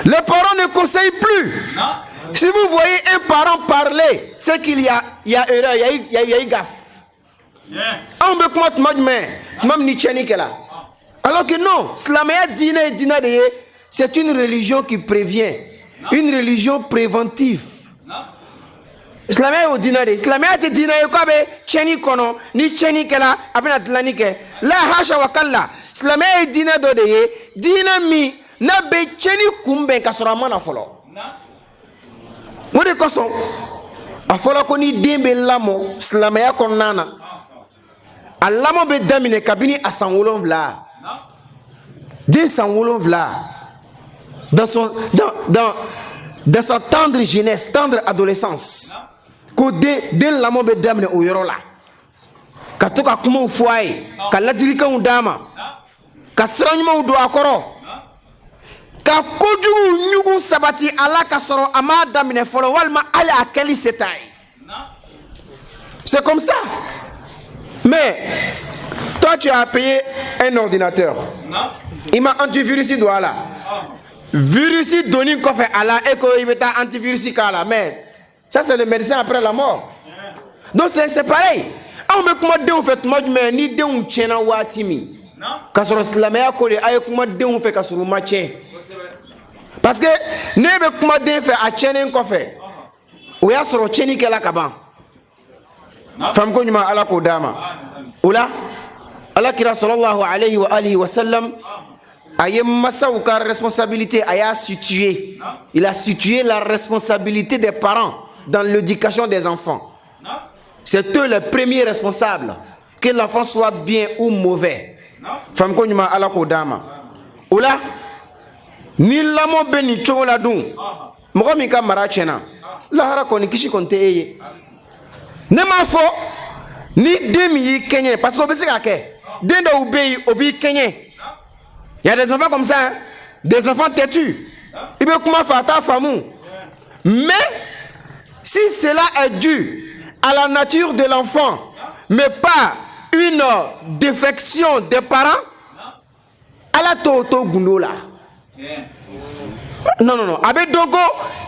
Speaker 9: Les parents ne conseillent plus. Si vous voyez un parent parler, c'est qu'il y a erreur, il y a eu gaffe. Anw bɛ kuma tuma jumɛn? Tuma min ni tiɲɛni kɛla. Alors que non, silamɛya diinɛ ye diinɛ de ye, c'est une religion qui prévient, une religion préventive. Silamɛya y'o diinɛ de ye. Silamɛya tɛ diinɛ ye k'a bɛ tiɲɛni kɔnɔ, ni tiɲɛni kɛla a bɛna dilanni kɛ. La hasha wa kalla. Silamɛya ye diinɛ dɔ de ye, diinɛ min n'a bɛ tiɲɛni kunbɛn ka sɔrɔ a ma na fɔlɔ. O de kosɔn a fɔra ko ni den bɛ lamɔ silamɛya kɔnɔna na, a lamɔ bɛ daminɛ kabini a san 7. Den san 7, dans son dans dans dans sa tendre jeunesse, tendre adolescence, ko den lamɔ bɛ daminɛ o yɔrɔ la, ka to ka kumaw fɔ a ye, ka ladilikanw d'a ma, ka sira ɲumanw don a kɔrɔ, ka kojugu ɲugu sabati a la, ka sɔrɔ a m'a daminɛ fɔlɔ, walima hali a kɛli se t'a ye. C'est comme ça. Mais toi, tu as payé un ordinateur, i ma antivirus don a la. Virus donni kɔfɛ a la, e ko i bɛ taa antivirus k'a la, mais ça, c'est le médecin après la mort. Donc c'est pareil. Anw bɛ kuma denw fɛ tuma jumɛn? Ni denw tiɲɛna waati min. K'a sɔrɔ silamɛya ko de a ye kuma denw fɛ ka sɔrɔ u ma tiɲɛ, parce que ne bɛ kuma den fɛ a tiɲɛnen kɔfɛ, o y'a sɔrɔ tiɲɛni kɛla ka ban. Faamuko ɲuman, Ala k'o d'a ma. O la Ala kira sallallahu alayhi wa alihi wa sallam A ye masaw ka responsabilité, a y'a situé, il a situé la responsabilité des parents dans l'éducation des enfants. C'est eux les premiers responsables, que l'enfant soit bien ou mauvais. Faamuko ɲuman, Ala k'o d'an ma. O la, ni lamɔ bɛ nin cogo la dun, mɔgɔ min ka mara tiɲɛna, lahara kɔni, kisi kɔni tɛ e ye. Ne m'a fɔ ni den min y'i kɛɲɛ, parce que o bɛ se ka kɛ, den dɔw bɛ yen, o b'i kɛɲɛ. Il y a des enfants comme ça, hein? Des enfants têtus, i bɛ kuma fɛ, a t'a faamu. Mais si cela est dû à la nature de l'enfant, mais pas une défection des parents, Ala t'o to gundo la. Non, non, non, a bɛ dɔn ko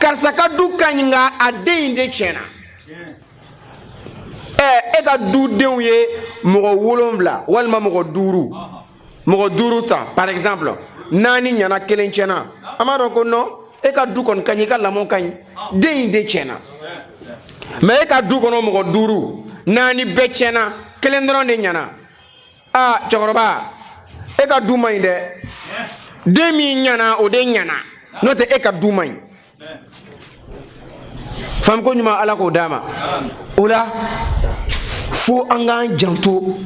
Speaker 9: karisa ka du ka ɲi, nka a den in de tiɲɛna. Ɛ, e ka dudenw ye mɔgɔ wolonfila walima mɔgɔ duuru, mɔgɔ duuru ta par exemple, naani ɲɛna, kelen tiɲɛna, an b'a dɔn ko non, e ka du kɔni ka ɲi, i ka lamɔ ka ɲi, den in de tiɲɛna. Mais e ka du kɔnɔ mɔgɔ duuru, naani bɛɛ tiɲɛna, kelen dɔrɔn de ɲɛna, aa, cɛkɔrɔba, e ka du man ɲi dɛ. Den min ɲɛna, o de ɲɛna, n'o tɛ, e ka du man ɲi. Faamuko ɲuman, Ala k'o d'a ma. O la, fo an k'an janto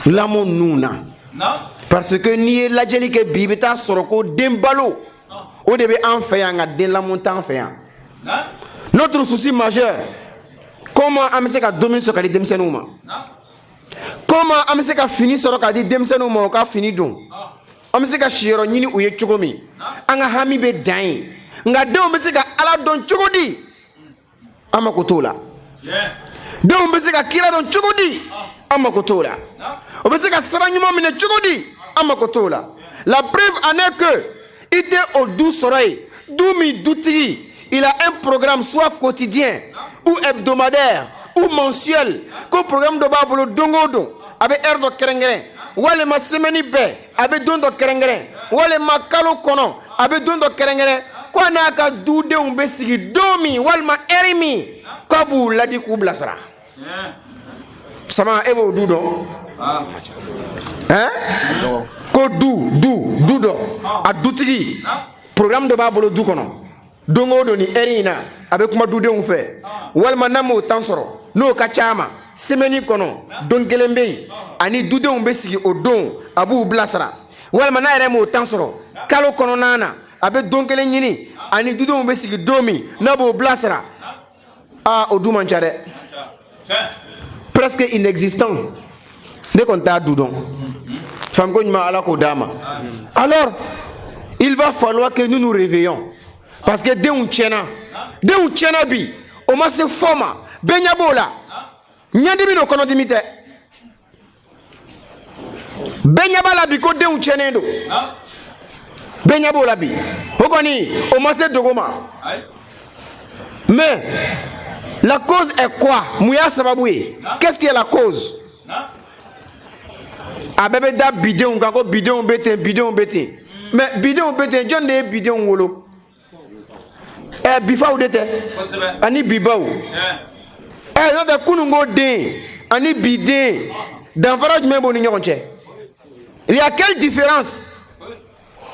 Speaker 9: lamɔ ninnu na, parce que n'i ye lajɛli kɛ bi, i bɛ taa sɔrɔ ko den balo, o de bɛ an fɛ yan, nka den lamɔ t'an fɛ yan. Notre souci majeur, comment an bɛ se ka dumuni sɔrɔ ka di denmisɛnninw ma, comment an bɛ se ka fini sɔrɔ ka di denmisɛnninw ma, u ka fini don, an bɛ se ka siyɔrɔ ɲini u ye cogo min, an ka hami bɛ dan yen. Nka denw bɛ se ka Ala dɔn cogo di, an mako t'o la. Denw bɛ se ka kira dɔn cogo di, an mako t'o la. O bɛ se ka sira ɲuman minɛ cogo di, an mako t'o la. La preuve en est que i tɛ o du sɔrɔ yen, du min dutigi, il a un programme, soit quotidien ou hebdomadaire ou mensuel, ko programme dɔ b'a bolo, don o don a bɛ heure dɔ kɛrɛnkɛrɛn, walima semaine bɛɛ a bɛ don dɔ kɛrɛnkɛrɛn, walima kalo kɔnɔ a bɛ don dɔ kɛrɛnkɛrɛn, ko a n'a ka dudenw bɛ sigi don min walima heure min, k'a b'u ladi, k'u bilasira. Sama, e b'o du dɔn, hein? Ko du dɔ, a dutigi, programme dɔ b'a bolo du kɔnɔ, don o don ni heure in na, a bɛ kuma dudenw fɛ, walima n'a m'o temps sɔrɔ, n'o ka ca a ma, semaine kɔnɔ don kelen bɛ yen, ani dudenw bɛ sigi o don, a b'u bilasira, walima n'a yɛrɛ m'o temps sɔrɔ, kalo kɔnɔna na, a bɛ don kelen ɲini, ani dudenw bɛ sigi don min n'a b'o bilasira. Aa, o du man ca dɛ, presque inexistant. Ne kɔni t'a du dɔn. Faamuko ɲuman, Ala k'o d'a ma. Alors il va falloir que nous nous réveillons, parce que denw tiɲɛna, denw tiɲɛna bi, o ma se fɔ ma, bɛɛ ɲɛ b'o la. Ɲɛdimi don, kɔnɔdimi tɛ. Bɛɛ ɲɛ b'a la bi ko denw tiɲɛnen don, bɛɛ ɲɛ b'o la bi. O kɔni, o ma se dogo ma. Mais la cause est quoi? Mun y'a sababu ye? Qu'est-ce qui est la cause? A bɛɛ bɛ da bidenw kan ko bidenw bɛ ten, bidenw bɛ ten. Mais bidenw bɛ ten, jɔn de ye bidenw wolo? Ɛ, bifaw de tɛ ani bibaw? Ɛ, n'o tɛ, kununko den ani bi den, danfara jumɛn b'u ni ɲɔgɔn cɛ? Il y a quelle différence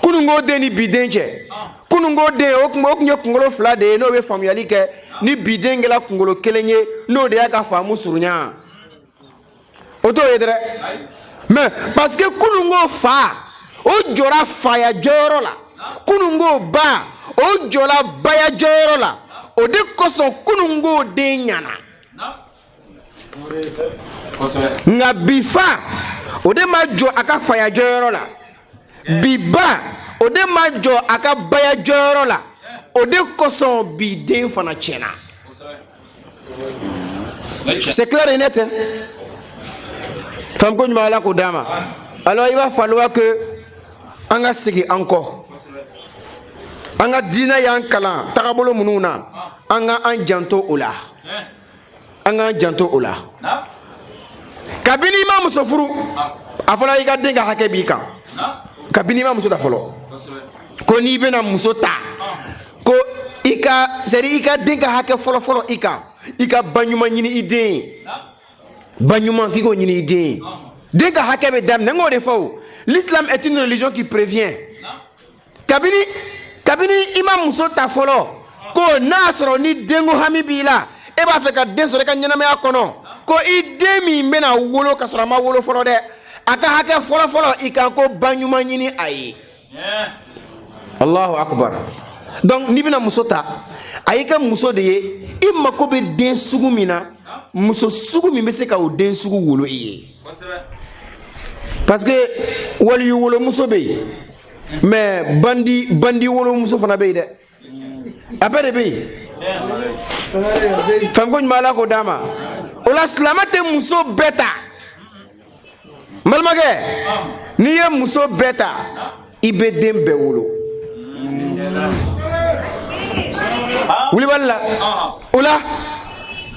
Speaker 9: kununko den ni bi den cɛ? Kununko den, o tun ye kunkolo fila de ye, n'o bɛ faamuyali kɛ. Ni bi den kɛra kunkolo kelen ye, n'o de y'a ka faamu surunya, o t'o ye dɛ. Mais parce que kununko fa, o jɔra faya jɔyɔrɔ la, kununko ba, o jɔra baya jɔyɔrɔ la, o de kosɔn kununko den ɲana. Nka bi fa, o de ma jɔ a ka faya jɔyɔrɔ la, bi ba, o de ma jɔ a ka baya jɔyɔrɔ la, o de kosɔn bi den fana tiɲɛna. C'est clair et net, hein? Faamuko ɲuman, Ala k'o d'a ma. Alors il va falloir que an ka segin an kɔ. An ka diinɛ y'an kalan tagabolo minnu na, an ka an janto o la, an k'an janto o la. Kabini i ma muso furu, a fɔra i ka den ka hakɛ b'i kan. Kabini i ma muso ta fɔlɔ, ko n'i bɛna muso ta, ko i ka, c'est à dire i ka den ka hakɛ fɔlɔ-fɔlɔ i kan, i ka ba ɲuman ɲini i den ye. Ba ɲuman, k'i k'o ɲini i den ye. Den ka hakɛ bɛ daminɛ. N k'o de fɔ o, l'islam est une religion qui prévient. Kabini kabini i ma muso ta fɔlɔ, ko n'a y'a sɔrɔ ni denko hami b'i la, e b'a fɛ ka den sɔrɔ i ka ɲɛnamaya kɔnɔ, ko i den min bɛna wolo ka sɔrɔ a ma wolo fɔlɔ dɛ, a ka hakɛ fɔlɔfɔlɔ i kan ko ba ɲuman ɲini a ye. Allahu akbar. Donc n'i bɛna muso ta, a y'i ka muso de ye i mako bɛ den sugu min na, muso sugu min bɛ se ka o den sugu wolo i ye. Parce que waliyu wolomuso bɛ yen, mais bandi bandi wolomuso fana bɛ yen dɛ, a bɛɛ de bɛ yen. Faamuko ɲuman, Ala k'o d'a ma. O la, silamɛ tɛ muso bɛɛ ta. N balimakɛ, n'i ye muso bɛɛ ta, i bɛ den bɛɛ wolo wulibali la. O la,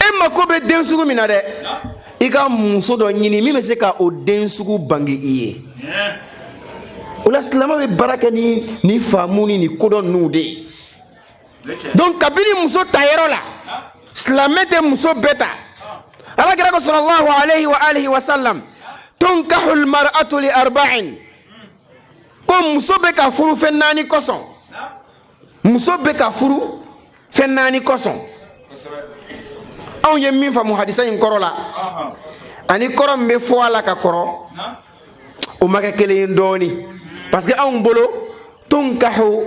Speaker 9: e mako bɛ den sugu min na dɛ, i ka muso dɔ ɲini min bɛ se ka o den sugu bange i ye. O la, silamɛ bɛ baara kɛ ni nin faamu ni nin kodɔn ninnu de ye. Donc kabini muso ta yɔrɔ la, silamɛ tɛ muso bɛɛ ta. Ala kira ko sallallahu alayhi wa alihi wa sallam: tunkahu almar'atu li arba'in. Ko muso bɛ ka furu fɛn naani kosɔn. Muso bɛ ka furu fɛn naani kosɔn. Anw ye min faamu hadisa in kɔrɔ la ani kɔrɔ min bɛ fɔ a la ka kɔrɔ, o ma kɛ kelen ye dɔɔni, parce que anw bolo tunkahu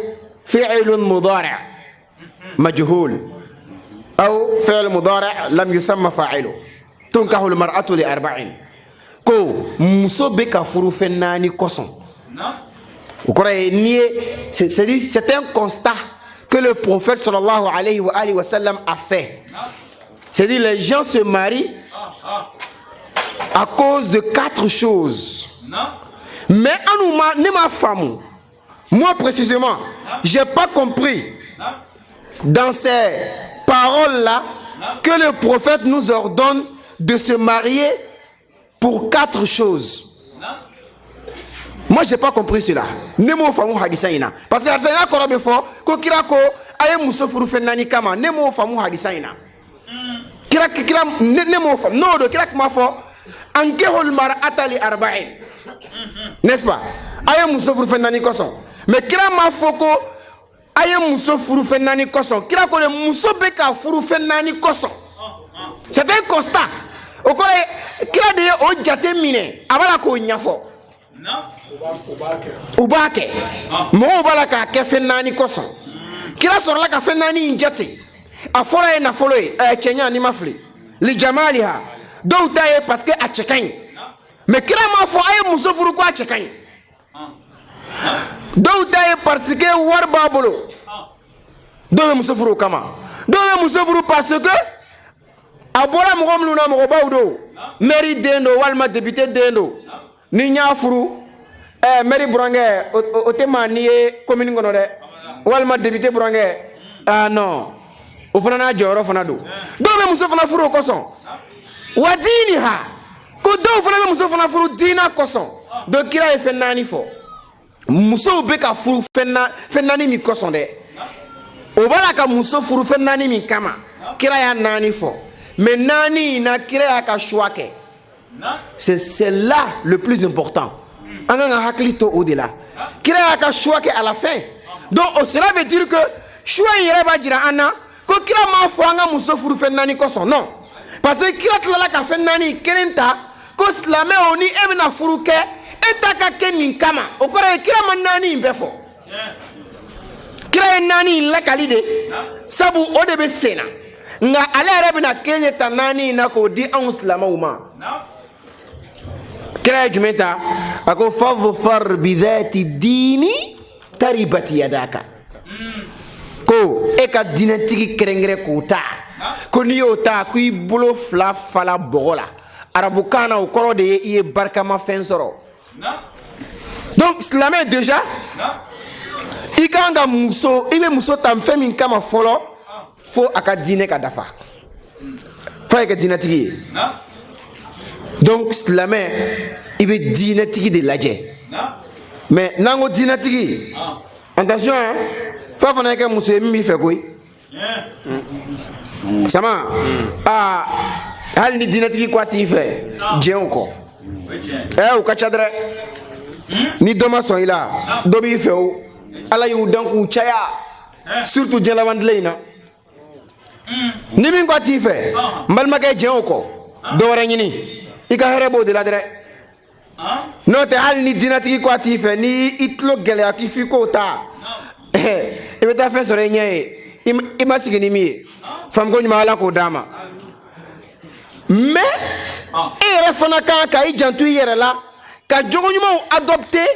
Speaker 9: fi'lun mudari' majhul aw fi'l mudari' lam yusamma fa'ilu. Tunkahu almar'atu li arba'in, ko muso bɛ ka furu fɛn naani kosɔn. O kɔrɔ ye n'i ye, c'est c'est un constat que le prophète sallallahu alayhi wa alihi wa sallam a fait, c'est-à-dire les gens se marient à cause de quatre choses. Mais an ma ne m'a faamu, moi précisément, j'ai pas compris dans ces paroles-là que le prophète nous ordonne de se marier pour quatre choses. Moi, j'ai pas compris cela. Ne m'o faamu hadisa in na, parce que hadisa in na kɔrɔ bɛ fɔ ko kira ko a ye muso furu fɛn naani kama. Ne m'o faamu hadisa in na. Kira kira ne m'o faamu. N'o don, kira kuma fɔ ankihul mar'ata li arba'in, n'est-ce pas? A ye muso furu fɛn naani kosɔn. Mais kira ma fɔ ko a ye muso furu fɛn naani kosɔn. Kira ko de muso bɛ ka furu fɛn naani kosɔn. C'est un constat. O kɔrɔ ye kira de ye o jate minɛ, a b'a la k'o ɲɛfɔ. U b'a kɛ, mɔgɔw b'a la k'a kɛ fɛn naani kosɔn. Kira sɔrɔla ka fɛn naani in jate. A fɔlɔ ye nafolo ye, cɛɲa, n'i ma fili, lijamaliha. Dɔw ta ye parce que a cɛ ka ɲi, mais kira m'a fɔ a ye muso furu ko a cɛ ka ɲi. Dɔw ta ye parce que wari b'a bolo, dɔw bɛ muso furu o kama. Dɔw bɛ muso furu parce que a bɔra mɔgɔ minnu na, mɔgɔbaw don, maire den don walima député den don. Ni n y'a furu, maire burankɛ, o tɛ maa n'i ye commune kɔnɔ dɛ, walima député burankɛ. Ah non, o fana n'a jɔyɔrɔ fana don. Dɔw bɛ muso fana furu o kosɔn. Wa diiniha, ko dɔw fana bɛ muso fana furu diina kosɔn. Donc kira ye fɛn naani fɔ. Musow bɛ ka furu fɛn naani min kosɔn dɛ, o b'a la ka muso furu fɛn naani min kama, kira y'a naani fɔ. Mais naani in na, kira y'a ka choix kɛ. C'est là le plus important. An kan ka hakili to o de la. Kira y'a ka choix kɛ à la fin. Donc o cela veut dire que choix in yɛrɛ b'a jira an na ko kira m'a fɔ an ka muso furu fɛn naani kosɔn. Non, parce que kira tilala ka fɛn naani kelen ta ko silamɛw, ni e bɛna furu kɛ, e ta ka kɛ nin kama. O kɔrɔ ye kira ma naani in bɛɛ fɔ. Kira ye naani in lakali de, sabu o de bɛ sen na. Nka ale yɛrɛ bɛna kelen de ta naani in na k'o di anw silamɛw ma. Kira ye jumɛn ta? A ko fadfar bidhati diini taribati yadaka. Ko e ka diinɛtigi kɛrɛnkɛrɛn k'o ta, ko n'i y'o ta, ko i bolo fila fala bɔgɔ la. Arabukan na, o kɔrɔ de ye i ye barikamafɛn sɔrɔ. Donc silamɛ déjà, i kan ka muso, i bɛ muso ta fɛn min kama fɔlɔ, fo a ka diinɛ ka dafa, f'a ye kɛ diinɛtigi ye. Donc silamɛ, i bɛ diinɛtigi de lajɛ. Mais n'an ko diinɛtigi, attention hein, f'a fana ye kɛ muso ye min b'i fɛ koyi. Sama aa, hali ni diinɛtigi ko a t'i fɛ, diɲɛ o kɔ o ka ca dɛ. Ni dɔ ma sɔn i la, dɔ b'i fɛ o. Ala y'u dan k'u caya, surtout diɲɛ laban tile in na. Ni min ko a t'i fɛ, n balimakɛ, jɛn o kɔ, dɔ wɛrɛ ɲini, i ka hɛrɛ b'o de la dɛrɛ. N'o tɛ, hali ni diinɛtigi ko a t'i fɛ, ni i tulo gɛlɛya k'i f'i k'o ta, i bɛ taa fɛn sɔrɔ i ɲɛ ye i ma sigi ni min ye. Faamuko ɲuman, Ala k'o d'a ma. Mais e yɛrɛ fana kan ka i janto i yɛrɛ la, ka jogo ɲumanw adopter,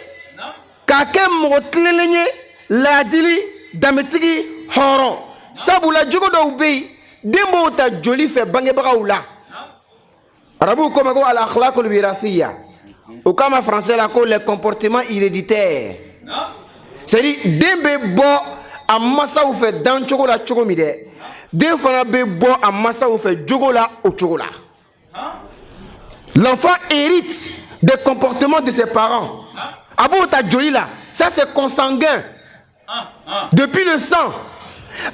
Speaker 9: k'a kɛ mɔgɔ tilennen ye, laadili, danbetigi, hɔrɔn. Sabula jogo dɔw bɛ yen, den b'o ta joli fɛ bangebagaw la. Arabuw ko ma ko al akhlaqul wirasiya, o k'a ma français la ko les comportements héréditaires. C'est à dire, den bɛ bɔ a masaw fɛ dancogo la cogo min dɛ, den fana bɛ bɔ a masaw fɛ jogo la o cogo la. L'enfant hérite des comportements de ses parents. A b'o ta joli la, ça c'est consanguin, depuis le sang.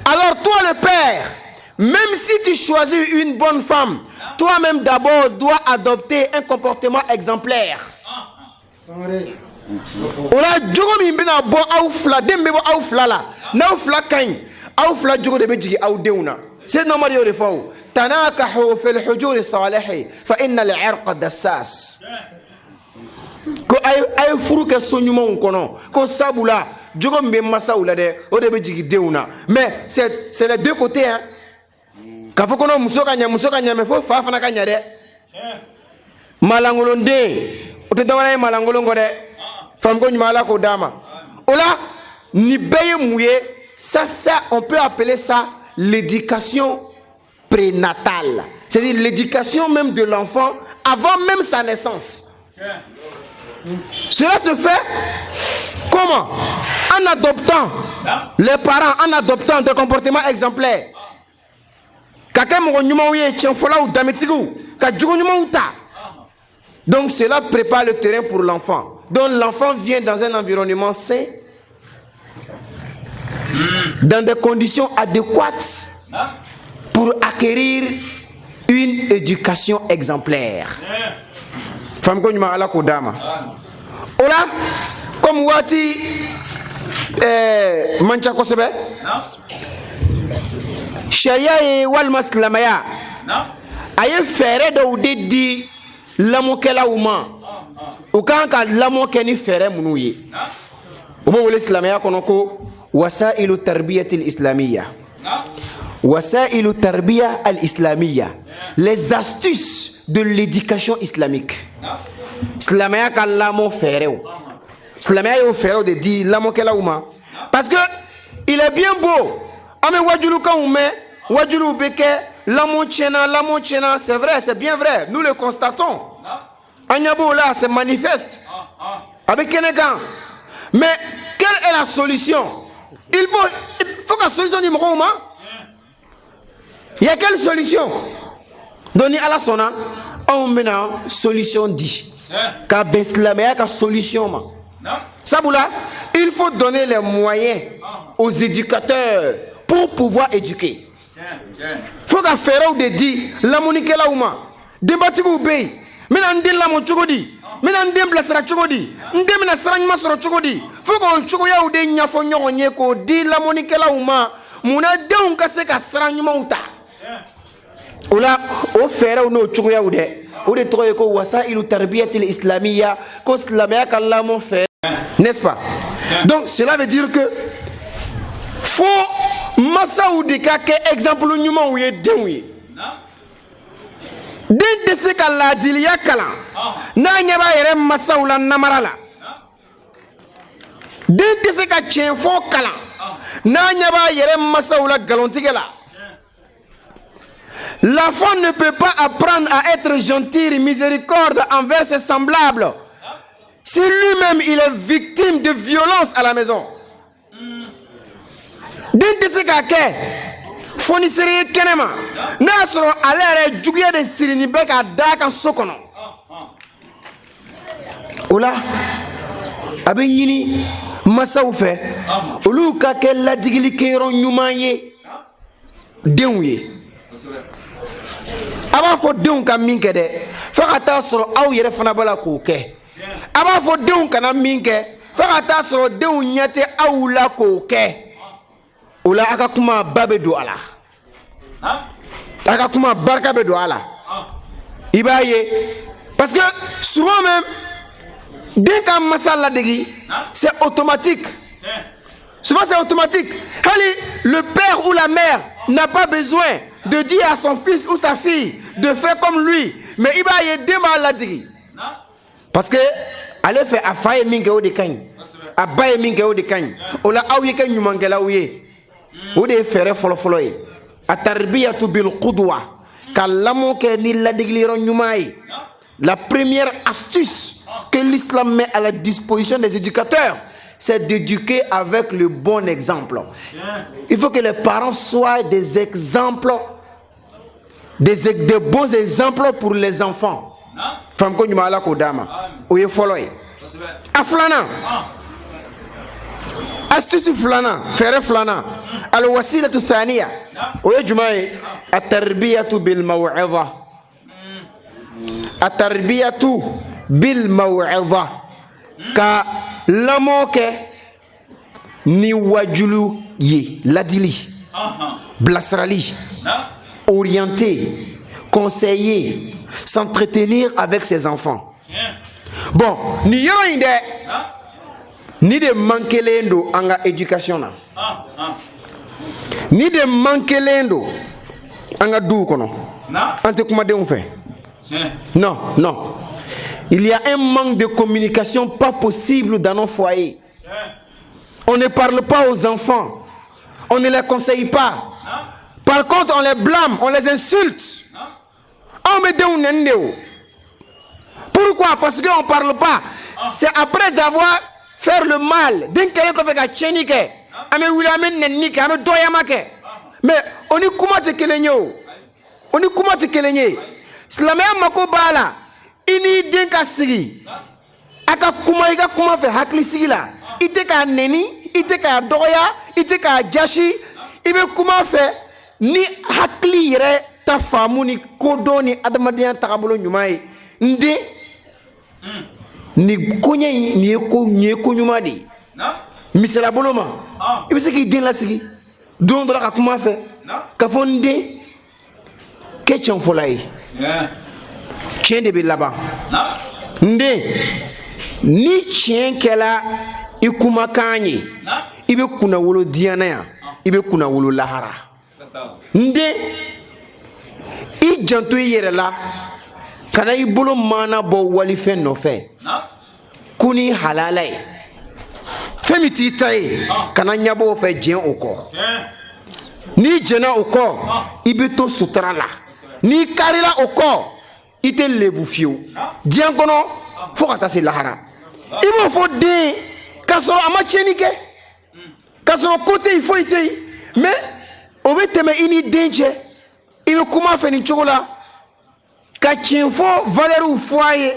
Speaker 9: Alors toi le père, même si tu choisis une bonne femme, toi-même d'abord dois adopter un comportement exemplaire. O la, jogo min bɛna bɔ aw fila, den bɛ bɔ aw fila la, n'aw fila ka ɲi, aw fila jogo de bɛ jigin aw denw na. Seydina Omar y'o de fɔ o: tanakahu fil hujuri salihi fa inna al-irqa dassas. Ko a ye furu kɛ so ɲumanw kɔnɔ, ko sabula jogo min bɛ masaw la dɛ, o de bɛ jigin denw na. Mais c'est les deux côtés hein. K'a fɔ ko muso ka ɲɛ, muso ka ɲɛ, mais fo fa fana ka ɲɛ dɛ. Malangolonden o tɛ dɔwɛrɛ ye malankolon kɔ dɛ. Faamuko ɲuman, Ala k'o d'a ma. O la, nin bɛɛ ye mun ye? Ça on peut appeler ça l'éducation prénatale, c'est-à-dire l'éducation même de l'enfant avant même sa naissance. Cela se fait comment? En adoptant les parents, en adoptant des comportements exemplaires, ka kɛ mɔgɔ ɲumanw ye, tiɲɛfɔlaw, danbetigiw, ka jogo ɲumanw ta. Donc cela prépare le terrain pour l'enfant. Donc l'enfant vient dans un environnement sain, dans des conditions adéquates pour acquérir une éducation exemplaire. Faamuko ɲuman, Ala k'o d'a ma. O la, comme waati man ca kosɛbɛ, sariya ye walima silamɛya a ye fɛɛrɛ dɔw de di lamɔkɛlaw ma, u kan ka lamɔ kɛ ni fɛɛrɛ minnu ye. U b'o wele silamɛya kɔnɔ ko wasailu tarbiyati islamiyya, wasailu tarbiya al-islamiyya, les astuces de l'éducation islamique. Silamɛya ka lamɔ fɛɛrɛw, silamɛya y'o fɛɛrɛw de di lamɔkɛlaw ma, parce que il est bien beau, an bɛ wajulukanw mɛn, wajuluw bɛ kɛ, lamɔ tiɲɛna, lamɔ tiɲɛna. C'est vrai, c'est bien vrai, nous le constatons, an ɲɛ b'o la, c'est manifeste, a bɛ kɛnɛ kan. Mais quelle est la solution? Il faut ka solution di mɔgɔw ma. Il y a quelle solution? Donc ni Ala sɔnna, anw bɛna solution di ka bɛn silamɛya ka solution ma. Sabula il faut donner les moyens aux éducateurs pour pouvoir éduquer. Fo ka fɛɛrɛw de di lamɔnikɛlaw ma. Denbatigiw bɛ yen, n bɛna n den lamɔ cogo di? N bɛna n den bilasira cogo di? N den bɛna sira ɲuman sɔrɔ cogo di? Fo k'o cogoyaw de ɲɛfɔ ɲɔgɔn ye, k'o di lamɔnikɛlaw ma. Munna denw ka se ka sira ɲumanw ta? O la, o fɛɛrɛw n'o cogoyaw dɛ, o de tɔgɔ ye ko wasailu tarbiyatil islamiyya, ko silamɛya ka lamɔ fɛɛrɛ, n'est-ce pas? Donc cela veut dire que fo masaw de ka kɛ exemple ɲumanw ye denw ye. Den tɛ se ka laadiliya kalan n'a ɲɛ b'a yɛrɛ masaw la namara la. Den tɛ se ka tiɲɛ fɔ kalan n'a ɲɛ b'a yɛrɛ masaw la nkalontigɛ la. L'enfant ne peut pas apprendre à être gentil et miséricorde envers ses semblables si lui-même il est victime de violence à la maison. Den tɛ se k'a kɛ fonisere ye kɛnɛ ma n'a y'a sɔrɔ ale yɛrɛ juguya de sirinin bɛ k'a d'a kan so kɔnɔ. O la, a bɛ ɲini masaw fɛ, olu ka kɛ ladigilikɛyɔrɔ ɲuman ye denw ye. A b'a fɔ denw ka min kɛ dɛ, fo ka taa sɔrɔ aw yɛrɛ fana b'a la k'o kɛ. A b'a fɔ denw kana min kɛ. Fo ka taa sɔrɔ denw ɲɛ tɛ aw la k'o kɛ. O la, a ka kuma ba bɛ don a la, a ka kuma barika bɛ don a la. I b'a ye, parce que souvent même, den ka masa ladegi, c'est automatique. Souvent, c'est automatique. Allez, le père ou la mère n'a pas besoin de dire à son fils ou sa fille de faire comme lui, mais i b'a ye, den b'a ladegi, parce que ale fɛ, a fa ye min kɛ, o de ka ɲi, a ba ye min kɛ, o de ka ɲi. O la, aw ye kɛ ɲumankɛlaw ye, o de ye fɛɛrɛ fɔlɔfɔlɔ ye. Atarbiyatu bil qudwa, ka lamɔ kɛ ni ladegili yɔrɔ ɲuman ye. La première astuce que l'islam met à la disposition des éducateurs, c'est d'éduquer avec le bon exemple. Il faut que les parents soient des exemples, des bons exemples pour les enfants. Faamuko ɲuman, Ala k'o d'a ma. O ye fɔlɔ ye. A filanan, astuce filanan, fɛɛrɛ filanan, alwasilatu thaniya, o ye jumɛn ye? Atarbiyatu bil maw'iza. Atarbiyatu bil maw'iza, ka lamɔ kɛ ni wajulu ye, ladili, bilasirali, orienter, conseiller, s'entretenir avec ses enfants. Bon, nin yɔrɔ in dɛ, ni de mankelen don an ka éducation na, ni de mankelen don an ka duw kɔnɔ. An tɛ kumadenw fɛ. Non, non, il y a un manque de communication pas possible dans nos foyers. On ne parle pas aux enfants, on ne les conseille pas. Par contre, on les blâme, on les insulte. Anw bɛ denw nɛni de o. Pourquoi? Parce qu'on ne parle pas. C'est après avoir fait le mal, den kɛlen kɔfɛ ka tiɲɛni kɛ, an bɛ wuli, an bɛ nɛnini kɛ, an bɛ dɔgɔyama kɛ. Mais o ni kuma tɛ kelen ye o, o ni kuma tɛ kelen ye. Silamɛya mako b'a la, i n'i den ka sigi, a ka kuma, i ka kuma fɛ hakilisigi la. I tɛ k'a nɛni, i tɛ k'a dɔgɔya, i tɛ k'a jasi. I bɛ kuma fɛ ni hakili yɛrɛ ta faamu ni kodɔn ni adamadenya tagabolo ɲuman ye. N den, nin koɲɛ in, nin ye ko ɲuman de ye. Misaliya bolo ma, i bɛ se k'i den lasigi don dɔ la ka kuma fɛ ka fɔ: n den, kɛ tiɲɛfɔla ye, tiɲɛ de bɛ laban. N den, ni tiɲɛ kɛla i kumakan ye, i bɛ kunnawolo diɲɛ na yan, i bɛ kunnawolo lahara. N den, i janto i yɛrɛ la, kana i bolo maana bɔ walifɛn nɔfɛ ko ni halala ye. Fɛn min t'i ta ye, kana ɲɛbɔ o fɛ, jɛn o kɔ. N'i jɛnna o kɔ, i bɛ to sutura la. N'i karila o kɔ, i tɛ lebu fiyewu diɲɛ kɔnɔ fo ka taa se lahara. I b'o fɔ den k'a sɔrɔ a ma tiɲɛni kɛ, k'a sɔrɔ ko tɛ yen, foyi tɛ yen, mais o bɛ tɛmɛ i ni den cɛ. I bɛ kuma fɛ nin cogo la, ka tiɲɛ fɔ valeur fɔ a ye,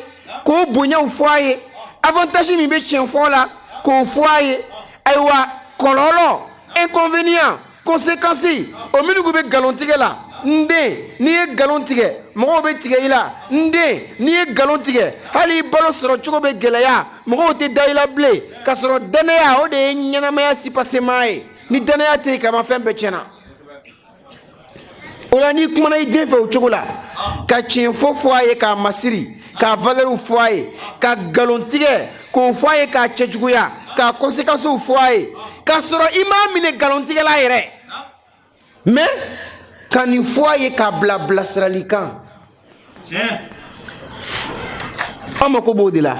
Speaker 9: k'o bonyaw fɔ a ye, avantage min bɛ tiɲɛ fɔ la, k'o fɔ a ye. Ayiwa, kɔlɔlɔ, inconvénient, conséquence o minnu bɛ nkalon tigɛ la. N den, n'i ye nkalon tigɛ, mɔgɔw bɛ tigɛ i la. N den, n'i ye nkalon tigɛ, hali i balo sɔrɔ cogo bɛ gɛlɛya, mɔgɔw tɛ da i la bilen. K'a sɔrɔ danaya, o de ye ɲɛnamaya soubassement ye. Ni danaya tɛ yen kaban, fɛn bɛɛ tiɲɛna. O la, n'i kumana i den fɛ o cogo la, ka tiɲɛ fɔ fɔ a ye, k'a masiri, k'a valeur fɔ a ye, ka nkalon tigɛ k'o fɔ a ye, k'a cɛjuguya, k'a conséquences fɔ a ye, k'a sɔrɔ i m'a minɛ nkalontigɛla yɛrɛ, mais ka nin fɔ a ye k'a bila bilasirali kan. An mako b'o de la.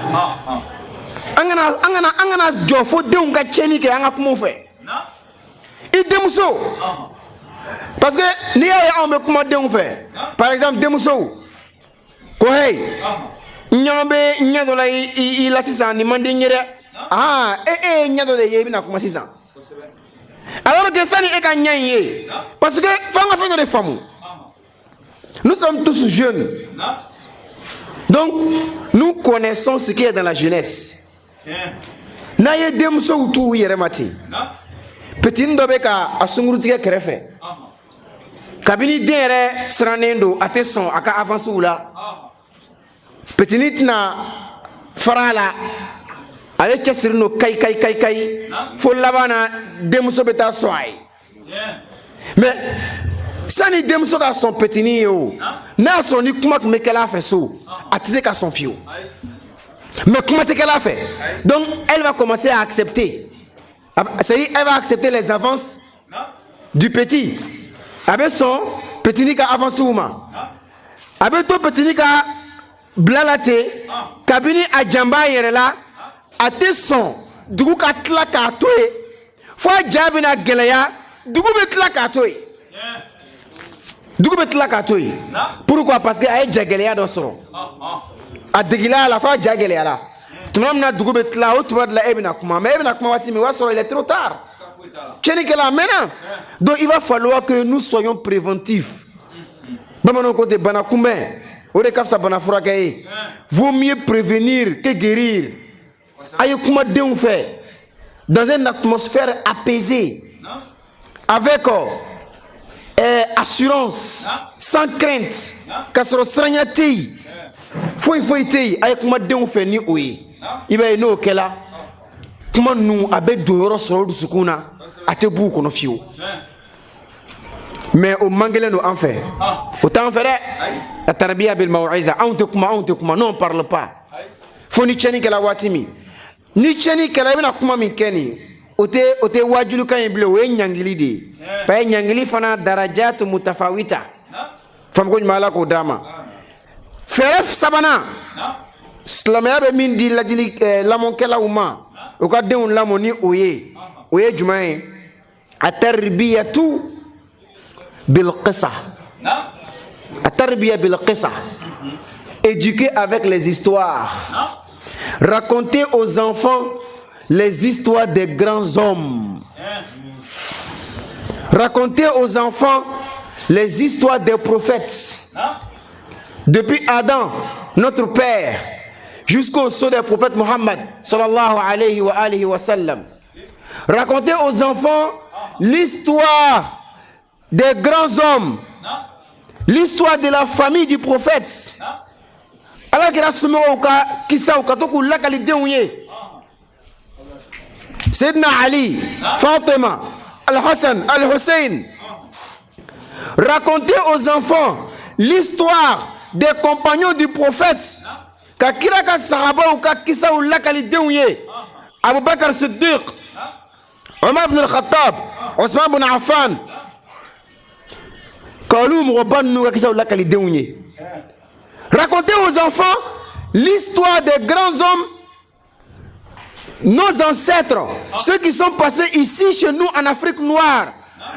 Speaker 9: An kana jɔ fo denw ka tiɲɛni kɛ, an ka kuma u fɛ. I denmuso, parce que n'i y'a ye anw bɛ kuma denw fɛ, par exemple denmusow ko: hey, n ɲɛ bɛ ɲɛ dɔ la i la sisan, nin man di n ye dɛ. Ah, e ye ɲɛ dɔ de ye, i bɛna kuma sisan, alors que sani e ka ɲɛ in ye, parce que f'an ka fɛn dɔ de faamu: nous sommes tous jeunes, donc nous connaissons ce qui est dans la jeunesse. N'a ye denmusow t'u yɛrɛ ma ten, petini dɔ bɛ ka a sunkurutigɛ kɛrɛfɛ, kabini den yɛrɛ sirannen don, a tɛ sɔn a ka avance la, petini tɛna fara a la. Ale b'a ka avance kɛ, a bɛ Ale cɛsirilen don kayi kayi kayi kayi fo laban na denmuso bɛ taa sɔn a ye. Mais sani denmuso ka sɔn petini ye, o n'a y'a sɔrɔ ni kuma tun bɛ kɛla a fɛ so, a tɛ se ka sɔn fiyewu. Mais kuma tɛ kɛla a fɛ, donc elle va commencer à accepter, c'est-à-dire elle va accepter les avances du petit. A bɛ sɔn petini ka avance ma, a bɛ to petini ka bila la ten. Kabini a jan b'a yɛrɛ la, a tɛ sɔn dugu ka tila k'a to yen, fo a ja bɛna gɛlɛya, dugu bɛ tila k'a to yen, dugu bɛ tila k'a to yen. Pourquoi? Parce que a ye jagɛlɛya dɔ sɔrɔ, a degela a la fo a ja gɛlɛyara. Tuma min na dugu bɛ tila, o tuma de la e bɛna kuma. Mais e bɛna kuma waati min, o y'a sɔrɔ il est trop tard, tiɲɛnikɛla a mɛnna. Donc il va falloir que nous soyons préventifs. Bamananw ko ten, bana kunbɛn, o de ka fisa bana furakɛ ye. Vaut mieux prévenir que guérir. A ye kuma denw fɛ dans une atmosphère apaisée, avec assurance, sans crainte, k'a sɔrɔ siranya tɛ yen, foyi foyi tɛ yen. A ye kuma denw fɛ ni o ye, i b'a ye n'o kɛla, kuma ninnu a bɛ don yɔrɔ sɔrɔ o dusukun na, a tɛ b'u kɔnɔ fiyewu. Mais o man gɛlɛn don an fɛ, o t'an fɛ dɛ. A tarbiya bil maw'iza, anw tɛ kuma, anw tɛ kuma. Non, on parle pas fo ni tiɲɛni kɛla. Waati min ni tiɲɛni kɛla, i bɛna kuma min kɛ nin, o tɛ wajulukan ye bilen, o ye ɲangili de ye, parce que ɲangili fana darajat mutafawita. Faamuko ɲuman, Ala k'o d'a ma. Fɛɛrɛ sabanan, silamɛya bɛ min di ladili lamɔkɛlaw ma, u ka denw lamɔ ni o ye, o ye jumɛn ye? A tarbiyatu bil qissa, a tarbiya bil qissa, éduquer avec les histoires, raconter aux enfants les histoires des grands hommes, raconter aux enfants les histoires des prophètes, depuis Adam, notre père, jusqu'au sceau des prophètes Mohammed, sallallahu alayhi wa alihi wa sallam. Raconter aux enfants l'histoire des grands hommes, l'histoire de la famille du prophète. Ala kira somɔgɔw ka kisaw, ka to k'u lakali denw ye. Seydina Ali, Fatima, Al-Hassan, Al-Hussein. Raconter aux enfants l'histoire des compagnons du prophète, ka kira ka sahabaw ka kisaw lakali denw ye. Abubakar Siddiq, Omar ibn al-Khattab, Osman ibn Affan, ka olu mɔgɔba ninnu ka kisaw lakali denw ye. Raconter aux enfants l'histoire des grands hommes, nos ancêtres, ceux qui sont passés ici chez nous en Afrique noire.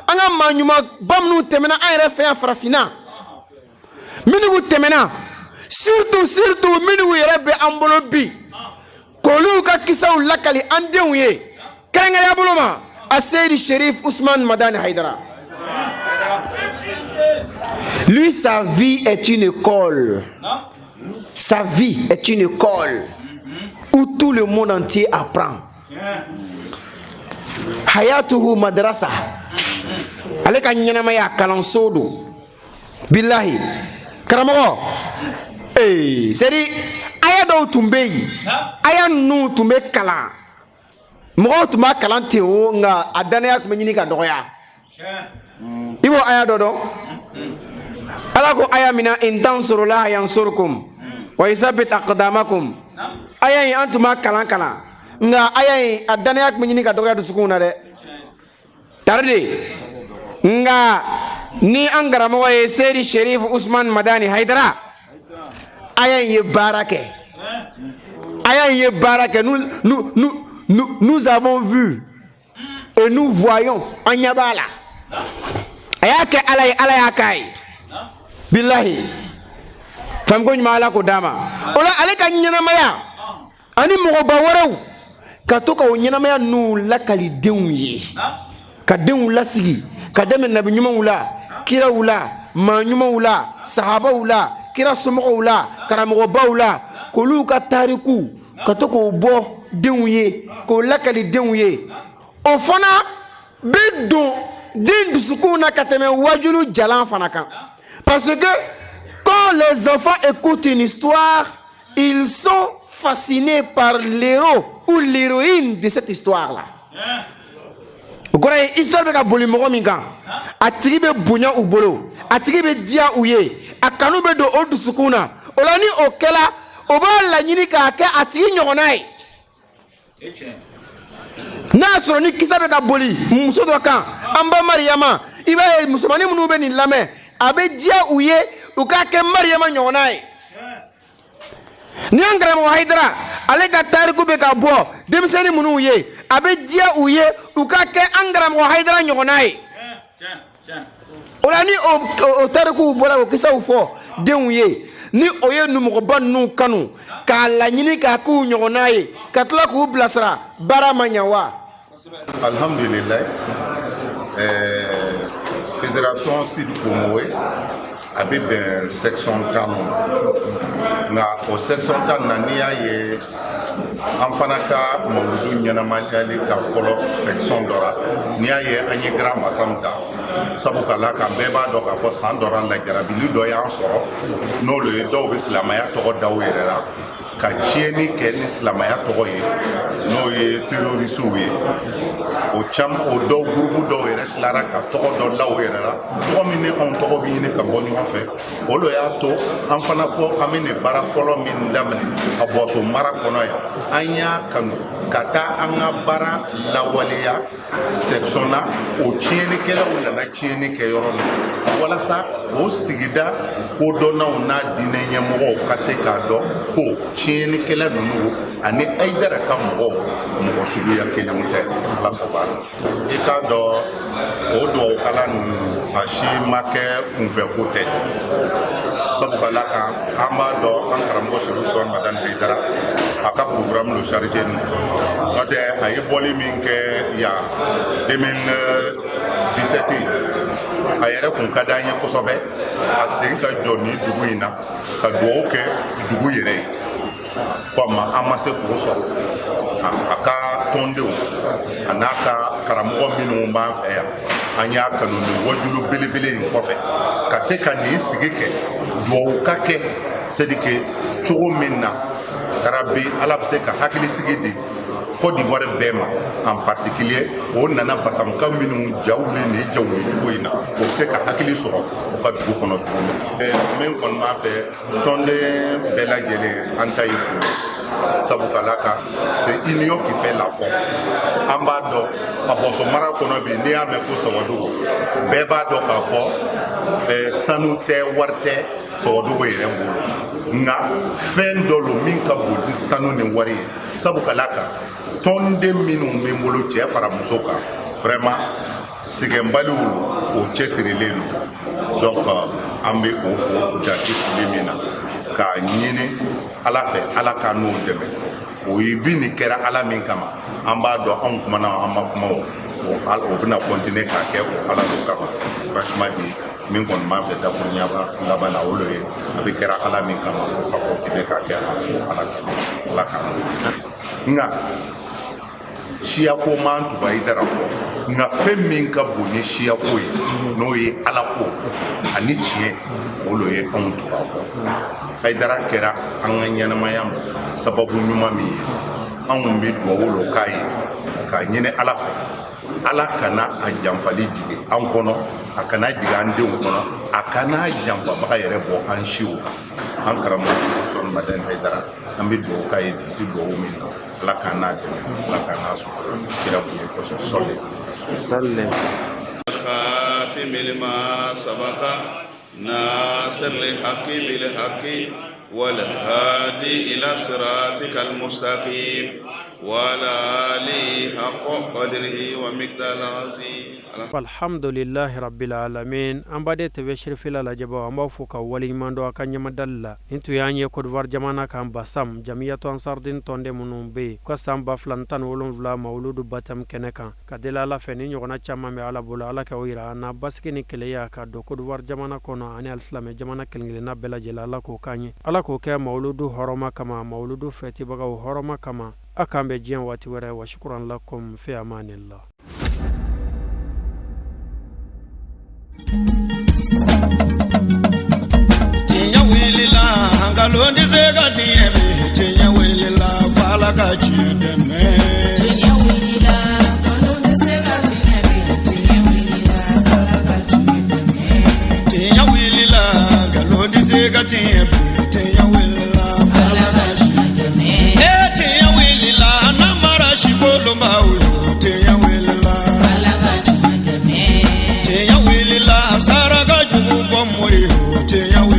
Speaker 9: An ka maa ɲumanba minnu tɛmɛna an yɛrɛ fɛ yan farafinna, minnu tɛmɛna, surtout surtout minnu yɛrɛ bɛ an bolo bi, k'olu ka kisaw lakali an denw ye, kɛrɛnkɛrɛnya bolo ma a Seyidi Sherif Ousmane Madani Haidara. Lui, sa vie est une école, sa vie est une école où tout le monde entier apprend. Hayatuhu madrasa, ale ka ɲɛnamaya kalanso don. Bilahi karamɔgɔ, ee, c'est à dire aya dɔw tun bɛ yen, aya ninnu tun bɛ kalan, mɔgɔw tun b'a kalan ten o, nka a danaya tun bɛ ɲini ka dɔgɔya. I b'o aya dɔ dɔn? Ala ko aya min na: in tansurullaha yansurkum wa yuthabbit aqdamakum. Aya in, an tun b'a kalan kalan, nka aya in a danaya tun bɛ ɲini ka dɔgɔya dusukun na dɛ, tari de. Nka ni an karamɔgɔ ye Seyidi Sherif Usman Madani Haidara, aya in ye baara kɛ, aya in ye baara kɛ. Nous nous nous nous nous avons vu et nous voyons, an ɲɛ b'a la, a y'a kɛ Ala ye, Ala y'a k'a ye. Bilahi, faamuko ɲuman, Ala k'o d'a ma. O la, ale ka ɲɛnamaya ani mɔgɔba wɛrɛw, ka to ka o ɲɛnamaya ninnu lakali denw ye, ka denw lasigi ka daminɛ nabi ɲumanw la, kiraw la, maa ɲumanw la, sahabaw la, kira somɔgɔw la, karamɔgɔbaw la, k'olu ka tariku ka to k'o bɔ denw ye, k'o lakali denw ye, o fana bɛ don den dusukun na ka tɛmɛ wajulu jalan fana kan, parce que quand les enfants écoutent une histoire, ils sont fascinés par l'héros. ou l'héroïne de cette histoire là. O kɔrɔ ye, histoire bɛ ka boli mɔgɔ min kan, a tigi bɛ bonya u bolo, a tigi bɛ diya u ye, a kanu bɛ don o dusukun na. O la, ni o kɛla, o b'a laɲini k'a kɛ a tigi ɲɔgɔnna ye. N'a y'a sɔrɔ ni kisa bɛ ka boli muso dɔ kan, an ba Mariyama, i b'a ye musomannin minnu bɛ nin lamɛn, a bɛ diya u ye u k'a kɛ Mariyama ɲɔgɔnna ye. Ni an karamɔgɔ Hayidara, ale ka tariku bɛ ka bɔ denmisɛnnin minnu ye, a bɛ diya u ye u ka kɛ an karamɔgɔ Hayidara ɲɔgɔnna ye. O la, ni o tarikuw bɔra, o kisaw fɔ denw ye, ni o ye numɔgɔba ninnu kanu k'a laɲini k'a k'u ɲɔgɔnna ye, ka tila k'u bilasira, baara ma ɲa wa?
Speaker 10: Alhamdulilayi, fédération Sud Comoé, a bɛ bɛn section 10 ma. Nka o section 10 na, n'i y'a ye an fana ka mawuludu ɲɛnamayali ka fɔlɔ section dɔ ra, n'i y'a ye an ye Grand Bassam ta, sabu ka la kan, bɛɛ b'a dɔn k'a fɔ san dɔ ra, lajarabili dɔ y'an sɔrɔ, n'olu ye dɔw bɛ silamɛya tɔgɔ da u yɛrɛ la ka tiɲɛni kɛ ni silamɛya tɔgɔ ye, n'o ye terroristew ye. O caman, o dɔw, groupe dɔw yɛrɛ tilara ka tɔgɔ dɔ la u yɛrɛ la, tɔgɔ min ni anw tɔgɔ bɛ ɲini ka bɔ ɲɔgɔn fɛ. O de y'a to an fana ko an bɛ nin baara fɔlɔ min daminɛ Aboisso mara kɔnɔ yan, an y'a kanu ka taa an ka baara lawaleya section na, o tiɲɛnikɛlaw nana tiɲɛni kɛ yɔrɔ min na, walasa o sigida kodɔnnaw n'a diinɛ ɲɛmɔgɔw ka se k'a dɔn ko tiɲɛnikɛla ninnu ani Hayidara ka mɔgɔw, mɔgɔ suguya kelenw tɛ. Ala sago a sago. I k'a dɔn, o duwawukalan ninnu, a si ma kɛ kunfɛko tɛ, sabu ka la kan, an b'a dɔn an karamɔgɔ Serifu Usumani Madani Hayidara, a ka programme lo chargé nu. N'o tɛ, a ye bɔli min kɛ yan 2017, a yɛrɛ kun ka d'an ye kosɛbɛ a sen ka jɔ nin dugu in na ka duwawu kɛ dugu yɛrɛ ye. Komi an ma se k'o sɔrɔ, a ka tɔndenw a n'a ka karamɔgɔ minnu b'an fɛ yan, an y'a kanu nin wajulu belebele in kɔfɛ ka se ka nin sigi kɛ, duwawu ka kɛ, c'est à dire que cogo min na karabi Ala bɛ se ka hakilisigi di Côte d'Ivoire bɛɛ ma, en particulier o nana Basamuka minnu ja wuli nin ja wuli cogo in na, o bɛ se ka hakili sɔrɔ u ka dugu kɔnɔ cogo min na. Min kɔni b'a fɛ, tɔnden bɛɛ lajɛlen, an ta ye fo, sabu ka d'a kan, c'est union qui fait la force. An b'a dɔn Aboisso mara kɔnɔ bi, n'i y'a mɛn ko Sawadogo, bɛɛ b'a dɔn k'a fɔ sanu tɛ, wari tɛ Sawadogo yɛrɛ bolo, nka fɛn dɔ lo min ka bon ni sanu ni wari ye, sabu ka d'a kan, tɔnden minnu bɛ n bolo, cɛ fara muso kan, vraiment sɛgɛnbaliw lo, o cɛsirilen don. Donc an bɛ o fo jate fili min na k'a ɲini Ala fɛ, Ala ka n'o dɛmɛ. O ye bi nin kɛra Ala min kama, an b'a dɔn anw kumana, an ma kuma, o o bɛna continuer k'a kɛ o Ala dɔ kama. Franchement dit, min kɔni b'an fɛ dakuruɲa laban na, o de ye a bɛ kɛra Ala min kama, o ka continuer k'a kɛ o Ala kama. Ala kama. Nka siyako man tugu Hayidara kɔ, nka fɛn min ka bon ni siyako ye, n'o ye Ala ko ani tiɲɛ, o lo ye anw tugu a kɔ. Hayidara kɛra an ka ɲɛnamaya sababu ɲuman min ye, anw bɛ duwawu lo k'a ye k'a ɲini Ala fɛ, Ala kana a janfali jigin an kɔnɔ, a kana jigin an denw kɔnɔ, a kana janfabaga yɛrɛ bɔ an siw. An karamɔgɔ Usumani Madani Hayidara, an bɛ duwawu k'a ye bi duwawu min na, Ala k'an n'a dɛmɛ, Ala k'an n'a sɔn kira bonya kosɔn. Sɔli.
Speaker 8: Salli.
Speaker 7: خاتم لما سبق، ناصر الحق بالحق، والهادي إلى صراطك المستقيم، وعلى آله حق قدره ومقداره العظيم.
Speaker 3: Alhamdulilahi rabbil alamin. An baden TV Cherifila lajɛbaw, an b'aw fo ka waleɲuman dɔn a ka ɲɛmadali la. Nin tun y'an ye Côte d'Ivoire jamana kan, Bassam Jamiyatu Ansardin tɔnden minnu bɛ yen u ka san 2017 mawuludu baptême kɛnɛ kan. Ka deli Ala fɛ, ni ɲɔgɔnna caman bɛ Ala bolo, Ala ka o yira an na, basigi ni keleya ka don Côte d'Ivoire jamana kɔnɔ ani alisilamɛ jamana kelen-kelenna bɛɛ lajɛlen. Ala k'o k'an ye, Ala k'o kɛ mawuludu hɔrɔma kama, mawuludu fɛtibagaw hɔrɔma kama. A k'an bɛn diɲɛ waati wɛrɛ. Wa shukran lakum, fi amanillah.
Speaker 1: Tiɲɛ wulila, nkalon tɛ se ka tiɲɛ bi. Tiɲɛ wulila fa. Ala ka tiɲɛ dɛmɛ.
Speaker 2: Tiɲɛ wulila, nkalon tɛ se ka tiɲɛ bin. Tiɲɛ wulila, Ala ka tiɲɛ dɛmɛ.
Speaker 1: Tiɲɛ wulila, nkalon tɛ se ka tiɲɛ bin. Tiɲɛ wulila,
Speaker 2: Ala ka tiɲɛ dɛmɛ.
Speaker 1: E tiɲɛ wulila, namara si kolonbaw yo. Tiɲɛ wulila,
Speaker 2: Ala ka tiɲɛ dɛmɛ.
Speaker 1: Tiɲɛ wulila, saraka jugu bɔ mori yo. Tiɲɛ wulila.